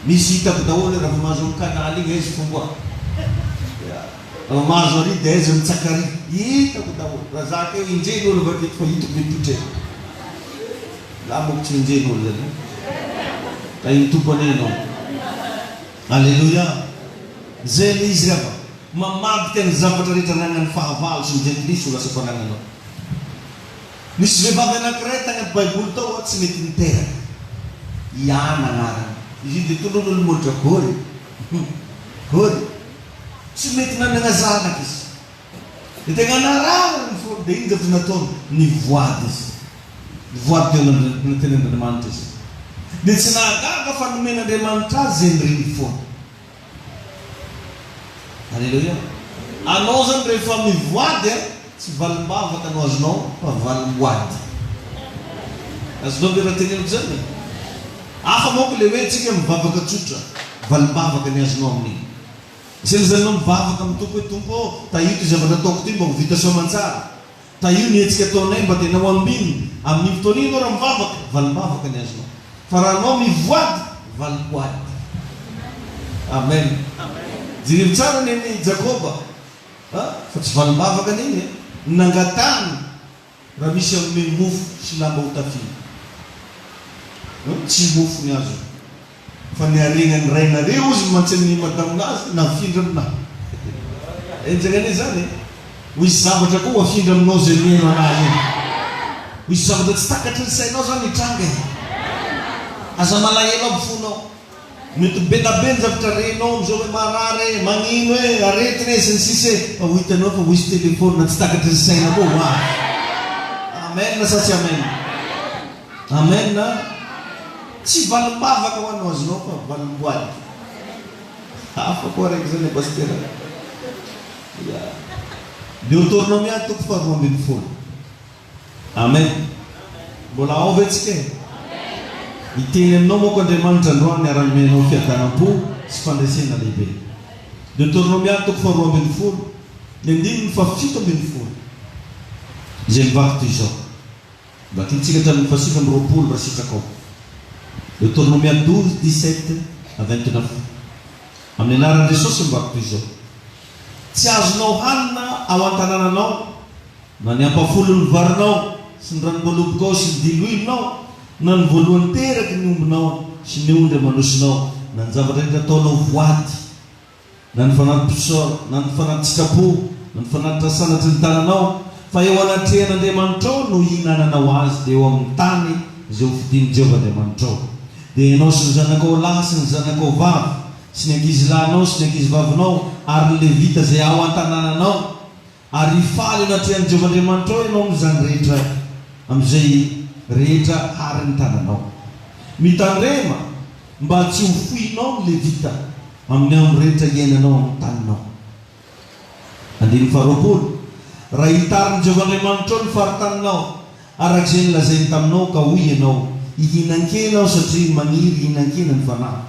Misy hitako daholo raha vao mahazo amin'ny canal iny aiza fomba. Ya. Raha vao mahazo ary dia aiza mitsakary. Hitako daholo. Raha za keo injeny olo avy aketo fa hitako mipoitra e. Za manko tsy injeny olo zany e. Tahin'ny Tompo anie ianao. Alléluia. Zay le izy ry havana. Mamadika ny zavatra rehetra anagnan'ny fahavalo sy ny jentilisa ho lasa fanagnanao. Nisy vehivavy anankiray tany anaty baiboly tao tsy mety niteraka. I Ana anarany. Izy io dia tolon'olo molotra gory. Gory. Tsy mety nanana zanaka izy. Dia tegna narary ny fony. Dia inona zavatra nataony? Nivoady izy. Nivoady teo anatrehan'Andriamanitra izy. Dia tsy nahagaga fa nomen'Andriamanitra azy izay niriny foana. Aleloia. Anao zany rehefa mivoady a, tsy valim-bavaka no azonao fa valim-boady. Azonao ve raha teneniko zany e? Hafa manko le hoe tsika mivavaka tsotra, valim-bavaka ny azonao amin'iny. Zay zany anao mivavaka amin'ny Tompo hoe Tompo ô, tahio ity zavatra ataoko ity mba ho vita soamantsara. Tahio ny hetsika ataonay mba tena ho ambinina. Amin'iny fotoana iny ianao raha mivavaka, valim-bavaka ny azonao. Fa raha anao mivoady, valim-boady. Amen. Jereo tsara anie ny Jakoba a, fa tsy valim-bavaka anie iny e. Nangatahany raha misy hanome mofo sy lamba hotafiana. Tsy mofo ny azony. Fa ny harenan'ny rainareo ozy mantsy ny madaminazy nafindra amina. Enjana anie zany e. Ho hisy zavatra koa ho afindra aminao zay mihaino anah io. Ho hisy zavatra tsy takatry ny sainao zany hitranga e. Aza malahelo aby fonao. Mety be da be ny zavatra renao amizao hoe marary e, magnino e, aretina e sy ny sisa e. Fa ho hitanao fa ho hisy telephone tsy takatry ny saina koa ho avy. Amen sa tsy amen? Amen a! Tsy valim-bavaka hoa no azonao fa valim-boady. Hafa koa araiky zany e Pasitera a! Ya. Deotornomia toko faha 12. Amen. Mbola ao ve tsika e? Hiteny aminao manko Andriamanitra androany ary hanome anao fiadanam-po sy fandresena lehibe. Deotornomia toko faha 12, ny andininy faha 17, izay mivaky toy izao. Vakintsika hatramin'ny faha 29 raha sitrakao. Deuteronomia 12, 17 à 29. Amin'ny anaran'i Jesosy mivaky toy izao, Tsy azonao hanina ao an-tanànanao, na ny ampahafolon'ny varinao, sy ny ranom-boalobokao sy ny diloilonao, na ny voalohany teraky ny ombinao sy ny ondry aman'osinao, na ny zavatra rehetra ataonao voady. na ny fanati-pisaorana, na ny fanati-tsitrapo, na ny fanatitra sanatry ny tananao, fa eo anatrehan'Andriamanitrao no hihinananao azy, dia eo amin'ny tany izay hofidin'i Jehovah Andriamanitrao. Dia ianao sy ny zanakao lahy sy ny zanakao vavy, sy ny ankizilahinao sy ny ankizivavinao, ary ny Levita izay ao an-tanànanao, Ary hifaly eo anatrehan'i Jehovah Andriamanitrao ianao amin'izany rehetra, amin'izay rehetra harin'ny tananao. Mitandrema mba tsy ho foinao ny Levita amin'ny andro rehetra iainanao amin'ny taninao. Andininy faharoapolo, Raha hitarin'i Jehovah Andriamanitrao ny faritaninao, araka izay nolazainy taminao, ka hoy ianao, Hihinan-kena aho satria maniry hihinan-kena ny fanahiko,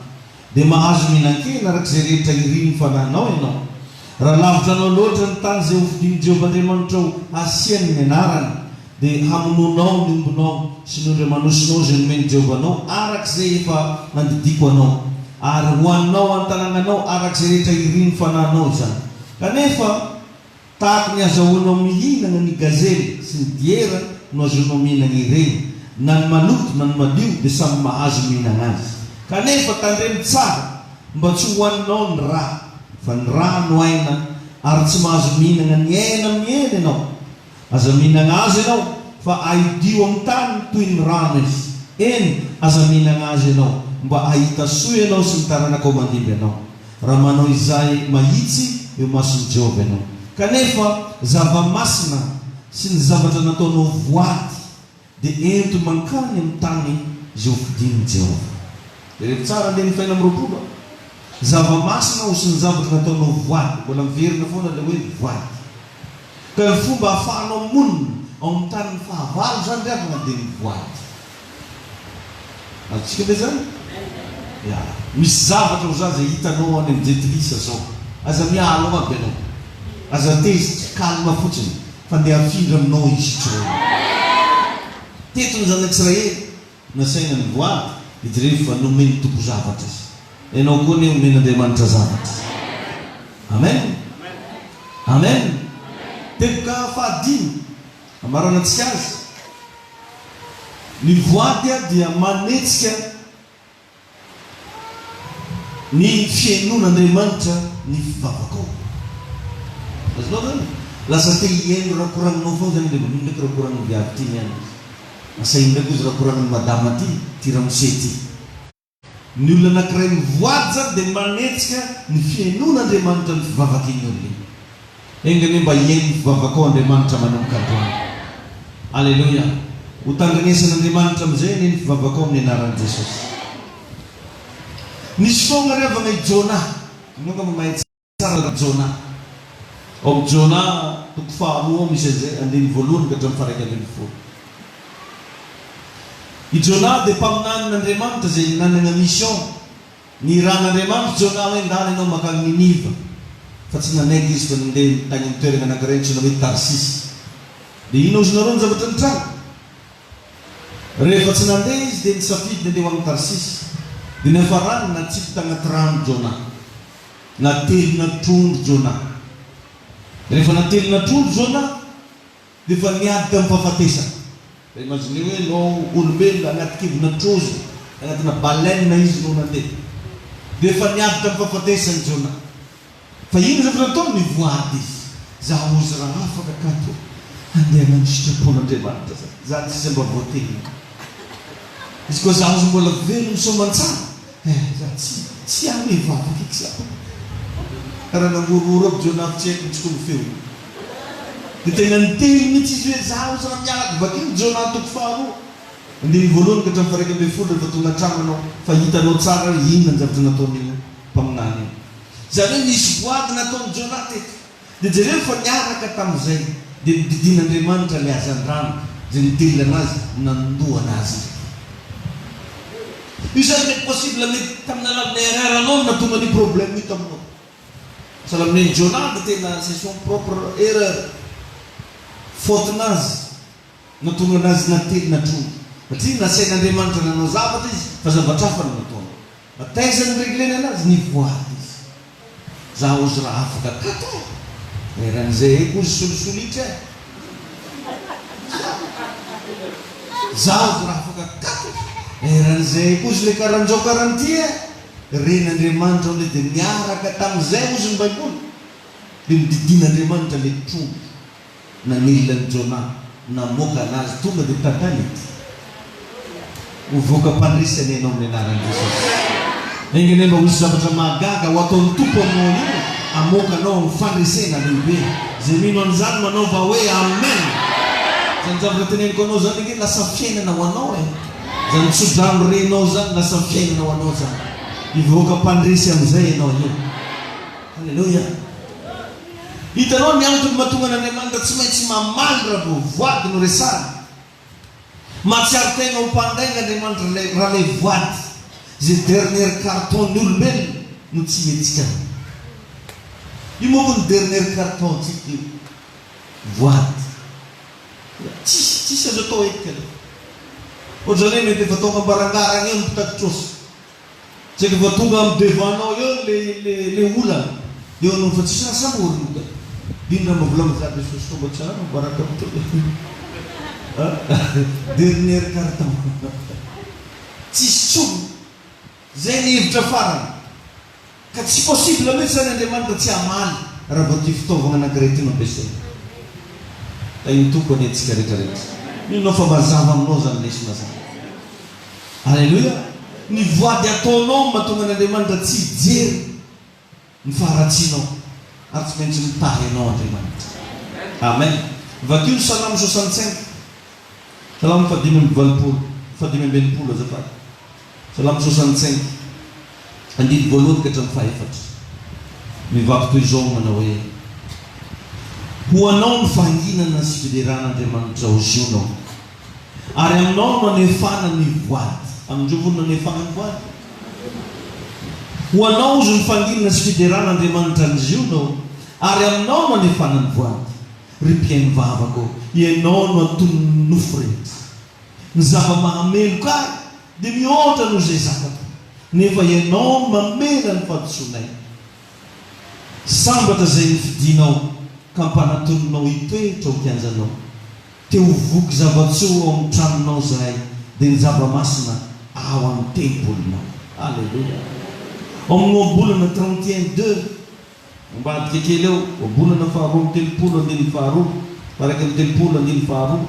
Dia mahazo mihinan-kena araka izay rehetra irin'ny fanahinao ianao. Raha lavitra anao loatra ny tany izay hofidin'i Jehovah Andriamanitrao hasiany ny anarany, dia hamonoanao ny ombinao sy ny ondry aman'osinao izay nomen'i Jehovah anao araka izay efa nandidiako anao, ary hohaninao an-tanànanao araka izay rehetra irin'ny fanahinao izany. Kanefa. Tahaka ny azahoanao mihinana ny gazela sy ny diera no azoanao mihinana ireny, na ny maloto na ny madio dia samy mahazo mihinana azy. Kanefa tandremo tsara mba tsy hohaninao ny rà, fa ny rà no aina ary tsy mahazo mihinana ny hena amin'ny hena ianao. Aza mihinana azy ianao, fa ahidio amin'ny tany toy ny rano izy. Eny, aza mihinana azy ianao, mba hahita soa ianao sy ny taranakao mandimby anao. raha manao izay mahitsy eo imason'i Jehovah ianao. Kanefa zava-masina sy ny zavatra nataonao voady dia ento mankany amin'ny tany izay hofidin'i Jehovah. Jereo tsara andininy fahenina amby 20 a! Zava-masina ho sy ny zavatra nataonao voady. Mbola miverina foana ilay hoe voady. Ka ny fomba ahafahanao monina ao amin'ny tanin'ny fahavalo izany ry havana dia ny voady. Azontsika ve zany? Ya. Misy zavatra ho za zay hitanao any amin'ny jentilisa zao. Aza miala ao aby ianao. Aza tezitra, calme fotsiny fa ndeha afindra aminao izy tsirairay. Teto ny zanak'Israely nasaina nivoady dia jereo fa nomen'ny Tompo zavatra izy. Ianao koa anie omen'Andriamanitra zavatra. Amen. Amen. Teboka fahadimy amaranantsika azy. Ny voady dia manetsika Ny fihainoan'Andriamanitra ny fivavakao. Azonao zany? Lasa te hihaino raha koragninao foana zany Andriamanitra. Ino ndraiky raha koragnin'ny viavy ty niany? Asa ino ndraiky ozy raha koragnin'i madama ty, ty ramose ty? Ny olona anakiray mivoady zany dia manetsika ny fihainoan'Andriamanitra ny fivavak'iny olona iny. Enga anie mba hihaino ny fivavakao Andriamanitra manomboka androany. Aleloia! Ho tandrinesan'Andriamanitra amin'izay anie ny fivavakao amin'ny anaran'i Jesosy. Nisy fotoana ry havana i Jona, ianao angamba mahay tsara an'i Jona. Ao amin'ny Jona toko faharoa ao misy an'izay, andininy voalohany ka hatramin'ny faha-11. I Jona dia mpaminanin'Andriamanitra izay nanana mission. Nirahan'Andriamanitra Jonah hoe ndana ianao mankany Niniva, fa tsy nanaiky izy fa nandeha tany amin'ny toerana anankiray antsoina hoe Tarsisy. Dia inona hozy nareo ny zavatra nitranga? Rehefa tsy nandeha izy dia nisafidy ny handeha ho any Tarsisy. Dia niafarany natsipy tagnaty rano Jonah. Natelina trondro Jonah. Rehefa natelina trondro Jonah, Dia efa niady tamin'ny fahafatesana. Mba imagineo hoe ianao olombelona anaty kibona trozona, anatina baleine izy no nandeha. Dia efa niady tamin'ny fahafatesana i Jonah. Fa inona zavatra nataony? Nivoady izy. Za ozy raha afaka kato handeha hanao ny sitrapon'Andriamanitra za. Zany sisa mba voatery. Izy koa za ozy mbola velona soamantsara. Eh za tsy tsy any hivavaka eky za. Karaha nangorohoro aby Jonah tsy haiko mitsy koa ny feony. Dia tena niteny mihitsy izy hoe za ozy raha miala vakio ny Jonah toko faharoa andininy voalohany ka hatramin'ny faha 11 rehefa tonga an-trano ianao fa hitanao tsara hoe inona ny zavatra nataon'io mpaminany io. Izany hoe nisy voady nataon'i Jonah teto. Dia jereo fa niaraka tamin'izay dia nodidian'Andriamanitra ilay hazandrano izay nitelina anazy nandoa anazy io. Io izany mety possible mety tamin'ny alalan'ny erreur anao no nahatonga an'io problème io taminao. Sahala amin'ny an'i Jonah dia tena c'est son propre erreur, faute nazy nahatonga anazy natelina trondro. Satria nasain'Andriamanitra nanao zavatra izy fa zavatra hafa no nataony. Fa taiza no reglena anazy? Nivoady izy. Za ozy raha afaka kato e! Eran'izay haiko ozy solosolitra e! Za ozy raha afaka kato e! Eran'izay haiko ozy le karanjao karan'ity e! Ren'Andriamanitra ao le dia niaraka tamin'izay ozy ny baiboly dia nodidian'Andriamanitra le trondro. Nanilina an'i Jonah, namoaka anazy tonga dia tan-tanety. Ho voka-pandresy anie ianao amin'ny anaran'i Jesosy. Enga anie mba ho hisy zavatra mahagaga ho ataon'ny Tompo aminao anio, hamoaka anao amin'ny fandresena lehibe. Izay mino an'izany manaova hoe Amen! Izany zavatra teneniko anao izany ange lasa fiainana ho anao e! Izany tso-drano renao izany lasa fiainana ho anao izany. Hivoaka mpandresy amin'izay ianao anio. Haleloia! Hitanao ny antony mahatonga an'Andriamanitra tsy maintsy mamaly raha vao voady no resahana? Mahatsiaro tegna ho mpandainga Andriamanitra ilay raha ilay voady izay dernier carton ny olombelona no tsy mihetsika aminy. Io manko ny dernier carton ntsika io. Voady. Tsisy tsisy azo atao eky aloha. Ohatr'izany hoe mety efa tonga ambarangarana eo ny mpitady trosa. Saika vao tonga am devant nao eo le le le olana de eo anao fa tsisy raha samborina ka dino raha mba vola mazava Jesosy fomba tsara baraka am teo a dernier carton tsisy tsony zay ny hevitra farany. Ka tsy possible mihitsy zany Andriamanitra tsy hamaly raha vao ity fitaovagna anankiray ity no ampiasaina. Tahin'ny Tompo anie antsika rehetra rehetra. Mino aho fa mazava aminao zany lesona zany. Aleloia! Ny voady ataonao no mahatonga an'Andriamanitra tsy hijery ny faharatsianao ary tsy maintsy mitahy anao Andriamanitra. Amen. Vakio ny Salamo 65. Salamo fahadimy amby valopolo, fahadimy amby enimpolo azafady. Salamo 65, andininy voalohany ka hatramin'ny fahefatra. Mivaky toy izao manao hoe, Ho anao ny fahanginana sy fiderana Andriamanitra ao Ziona ô, ary aminao no anefana ny voady. Amindreo vo no nanefana ny voady? Ho anao ozy ny fahanginana sy fiderana Andriamanitra any Ziona ô, ary aminao no anefana ny voady. Ry mpihaino vavaka ô, ianao no antonin'ny nofo rehetra. Ny zava-mahameloka ahy dia mihoatra noho izay zakako, nefa Ianao mamela ny fahadisoanay. Sambatra izay nofidinao ka ampanatoninao hitoetra ao kianjanao. Te ho voky zava-tsoa ao amin'ny tranonao izahay, dia ny zava-masina ao amin'ny tempolinao. Aleloia! Ao amin'ny ohabolana 31 deux, ambadika kely ao, ohabolana faharoa amby telopolo andininy faharoa, faha-31 andininy faharoa,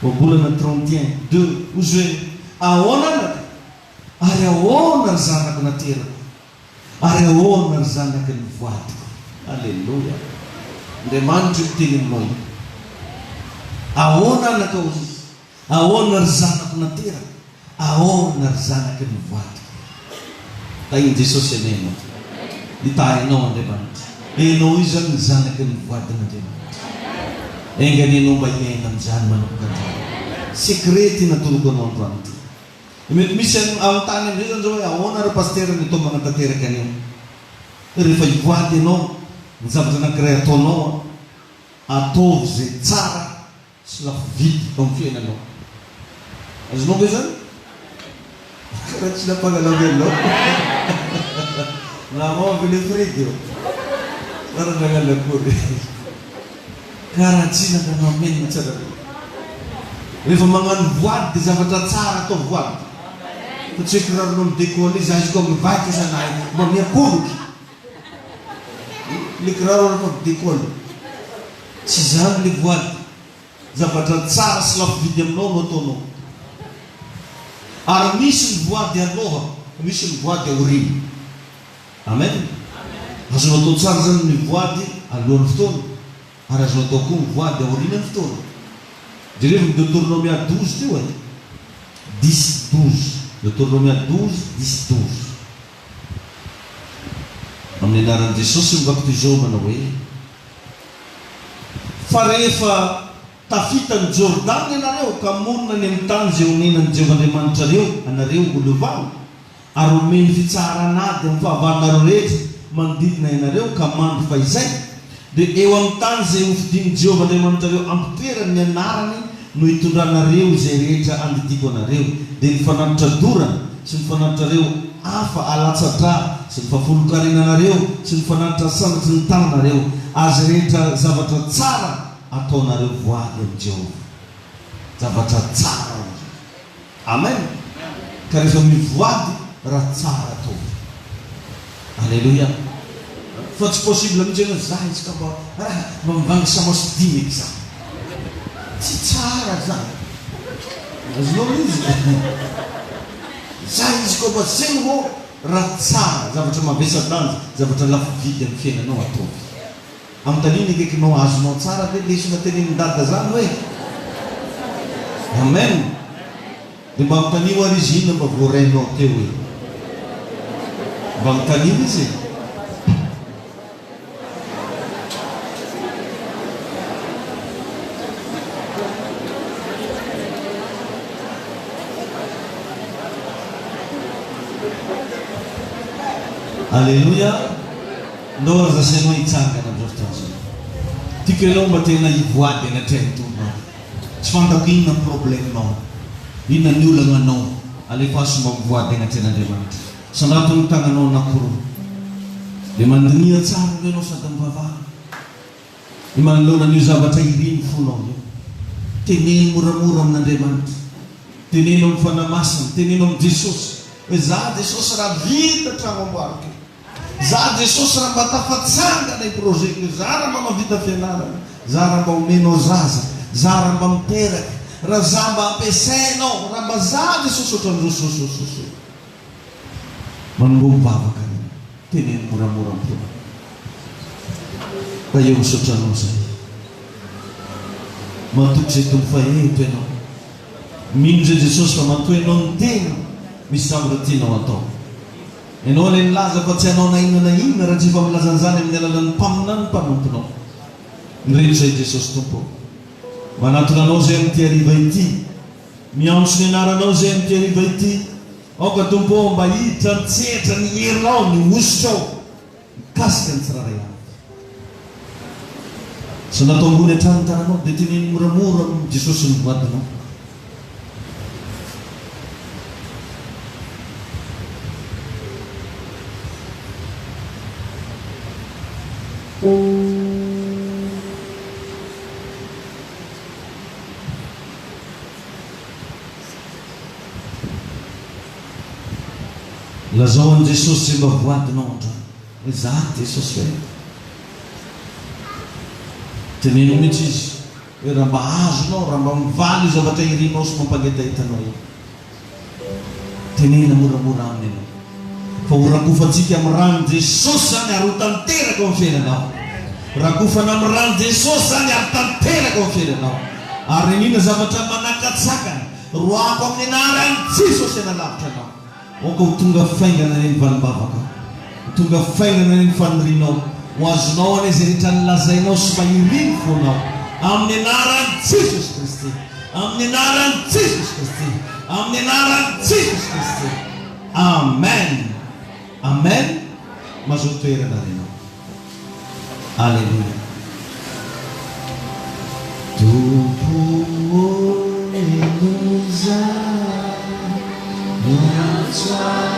ohabolana 31 deux, hozy hoe, Ahoana anaka? Ary ahoana ry zanako naterako? Ary ahoana ry zanaky ny voadiko? Aleloia! Andriamanitra io miteny aminao io. Ahoana anaka hozy izy? Ahoana ry zanako naterako? Ahoana ry zanaky ny voadiko? Tahin'i Jesosy anie ianao. Hitahy anao Andriamanitra. Ianao io izany ny zanaky ny voadin'Andriamanitra. Enga anie ianao mba hiaina amin'izany manomboka androany. Secret ity natoroko anao androany ity. Mety misy hanontany amin'izay zany zao hoe ahoana ry pasitera ny atao manatanteraka an'io? Rehefa hivoady ianao, ny zavatra anankiray ataonao an, ataovy izay tsara sy lafo vidy ao amin'ny fiainanao. Azonao ve zany? Karaha tsy nampagnalavy anao. Nagnova le Fredy io. Tsara nagnano akory. Karaha tsy nagnano amen tsara be. Rehefa magnano voady dia zavatra tsara atao voady. Fa tsy hoe kiraronao mi-decoller za izy koa mivaky isan'ahy mba miakoroky. Le kiraro rehefa mi-decolle. Tsy izany le voady. Zavatra tsara sy lafo vidy aminao no ataonao. Ary misy ny voady aloha, misy ny voady aoriana. Amen. Azonao atao tsara izany ny mivoady alohan'ny fotoana, ary azonao atao koa mivoady aorianan'ny fotoana. Jerevo ny Deoteronomia 12 teo e. Dix 12. Deoteronomia 12, dix 12. Amin'ny anaran'i Jesosy mivaky toy izao manao hoe, Fa rehefa tafita an'i Jordana ianareo ka monina any amin'ny tany izay onenan'i Jehovah Andriamanitrareo anareo ho lovana, ary omeny fitsaharan'ady amin'ny fahavalonareo rehetra manodidina ianareo ka mandry fahizay, dia eo amin'ny tany izay hofidin'i Jehovah Andriamanitrareo hampitoerany ny anarany no hitondranareo izay rehetra andidiako anareo, dia ny fanatitra dorana sy ny fanatitrareo hafa alatsa-drà sy ny fahafolon-karenanareo sy ny fanatitra asandatry ny tananareo, ary izay rehetra zavatra tsara ataonareo voady amin'i Jehovah. Zavatra tsara hoy izy. Amen! Ka rehefa mivoady raha tsara ataovy. Aleloia! Fa tsy possible mihitsy ianao za izy ka mba raha mba mivangy samos dimy eky za. Tsy tsara zany. Azonao le izy? Za izy koa mba zegny vao raha tsara, zavatra mavesa-danja, zavatra lafo vidy amin'ny fiainanao ataovy. Anontaniana akaikinao azonao tsara ve lesona tenenin'i dada zany hoe? Amen! Dia mba anontanio ary izy inona mba voarainao teo e? Mba anontanio izy e! Aleloia! Ndao ary zasy ianao hitsangana amin'izao fotoana izao. Tiako ianao mba tena hivoady anatrehan'ny Tompo. Tsy fantako inona ny problème-nao, inona ny olagnanao, alefaso mba mivoady anatrehan'Andriamanitra. Sandrato ny tagnanao anankiroa. Dia mandiniha tsara aloha ianao sady mivavaha. Ny manoloana an'io zavatra irin'ny fonao io. Teneno moramora amin'Andriamanitra. Teneno amin'ny Fanahy Masina, teneno amin'i Jesosy hoe za Jesosy raha vita tragno amboariko io. Za Jesosy raha mba tafatsangana io projet ko io, za raha mba mahavita fianarana, za raha mba omenao zaza, za raha mba miteraka, raha za mba ampiasainao, raha mba za Jesosy ohatran'izao so so so so. Manomboha mivavaka aloha, teneno moramora am-ponao. Fa eo misaotra anao zay. Matoky zay Tompo fa eto ianao. Mino zay Jesosy fa matoa ianao niteny misy zavatra tianao atao. Ianao ilay nilaza fa tsy hanao na inona na inona raha tsy efa milaza an'izany amin'ny alalan'ny mpaminany mpanomponao. Ireto izay Jesosy Tompo ô. Manatona Anao izay amin'ity hariva ity. Miantso ny Anaranao izay amin'ity hariva ity. Aoka Tompo ô mba hiditra an-tsehatra ny herinao, ny hosotrao mikasika ny tsirairay avy. Izay natao ambony hatrany ny tananao dia teneno moramora amin'i Jesosy ny voadinao. Lazao an'i Jesosy izay mba voadinao androany. Hoe za Jesosy ve? Teneno mihitsy izy hoe raha mba azonao, raha mba mivaly io zavatra irinao sy mampangetaheta anao io. Tenena moramora aminy ianao. Fa ho rakofantsika amin'ny ran'i Jesosy izany ary ho tanteraka ao amin'ny fiainanao. Rakofana amin'ny ran'i Jesosy izany ary tanteraka ao amin'ny fiainanao. Ary n'inona zavatra manakatsakana, roahako amin'ny anaran'i Jesosy hanalavitra anao. Aoka ho tonga faingana anie ny valim-bavakao. Ho tonga faingana anie ny fanirianao. Ho azonao anie izay rehetra nolazainao sy mba irin'ny fonao. Amin'ny anaran'i Jesosy Kristy. Amin'ny anaran'i Jesosy Kristy. Amin'ny anaran'i Jesosy Kristy. Amen. Amen. Mazoa toerana ary ianao. Aleloia. Tompo ô henoy izahay, miantso anao.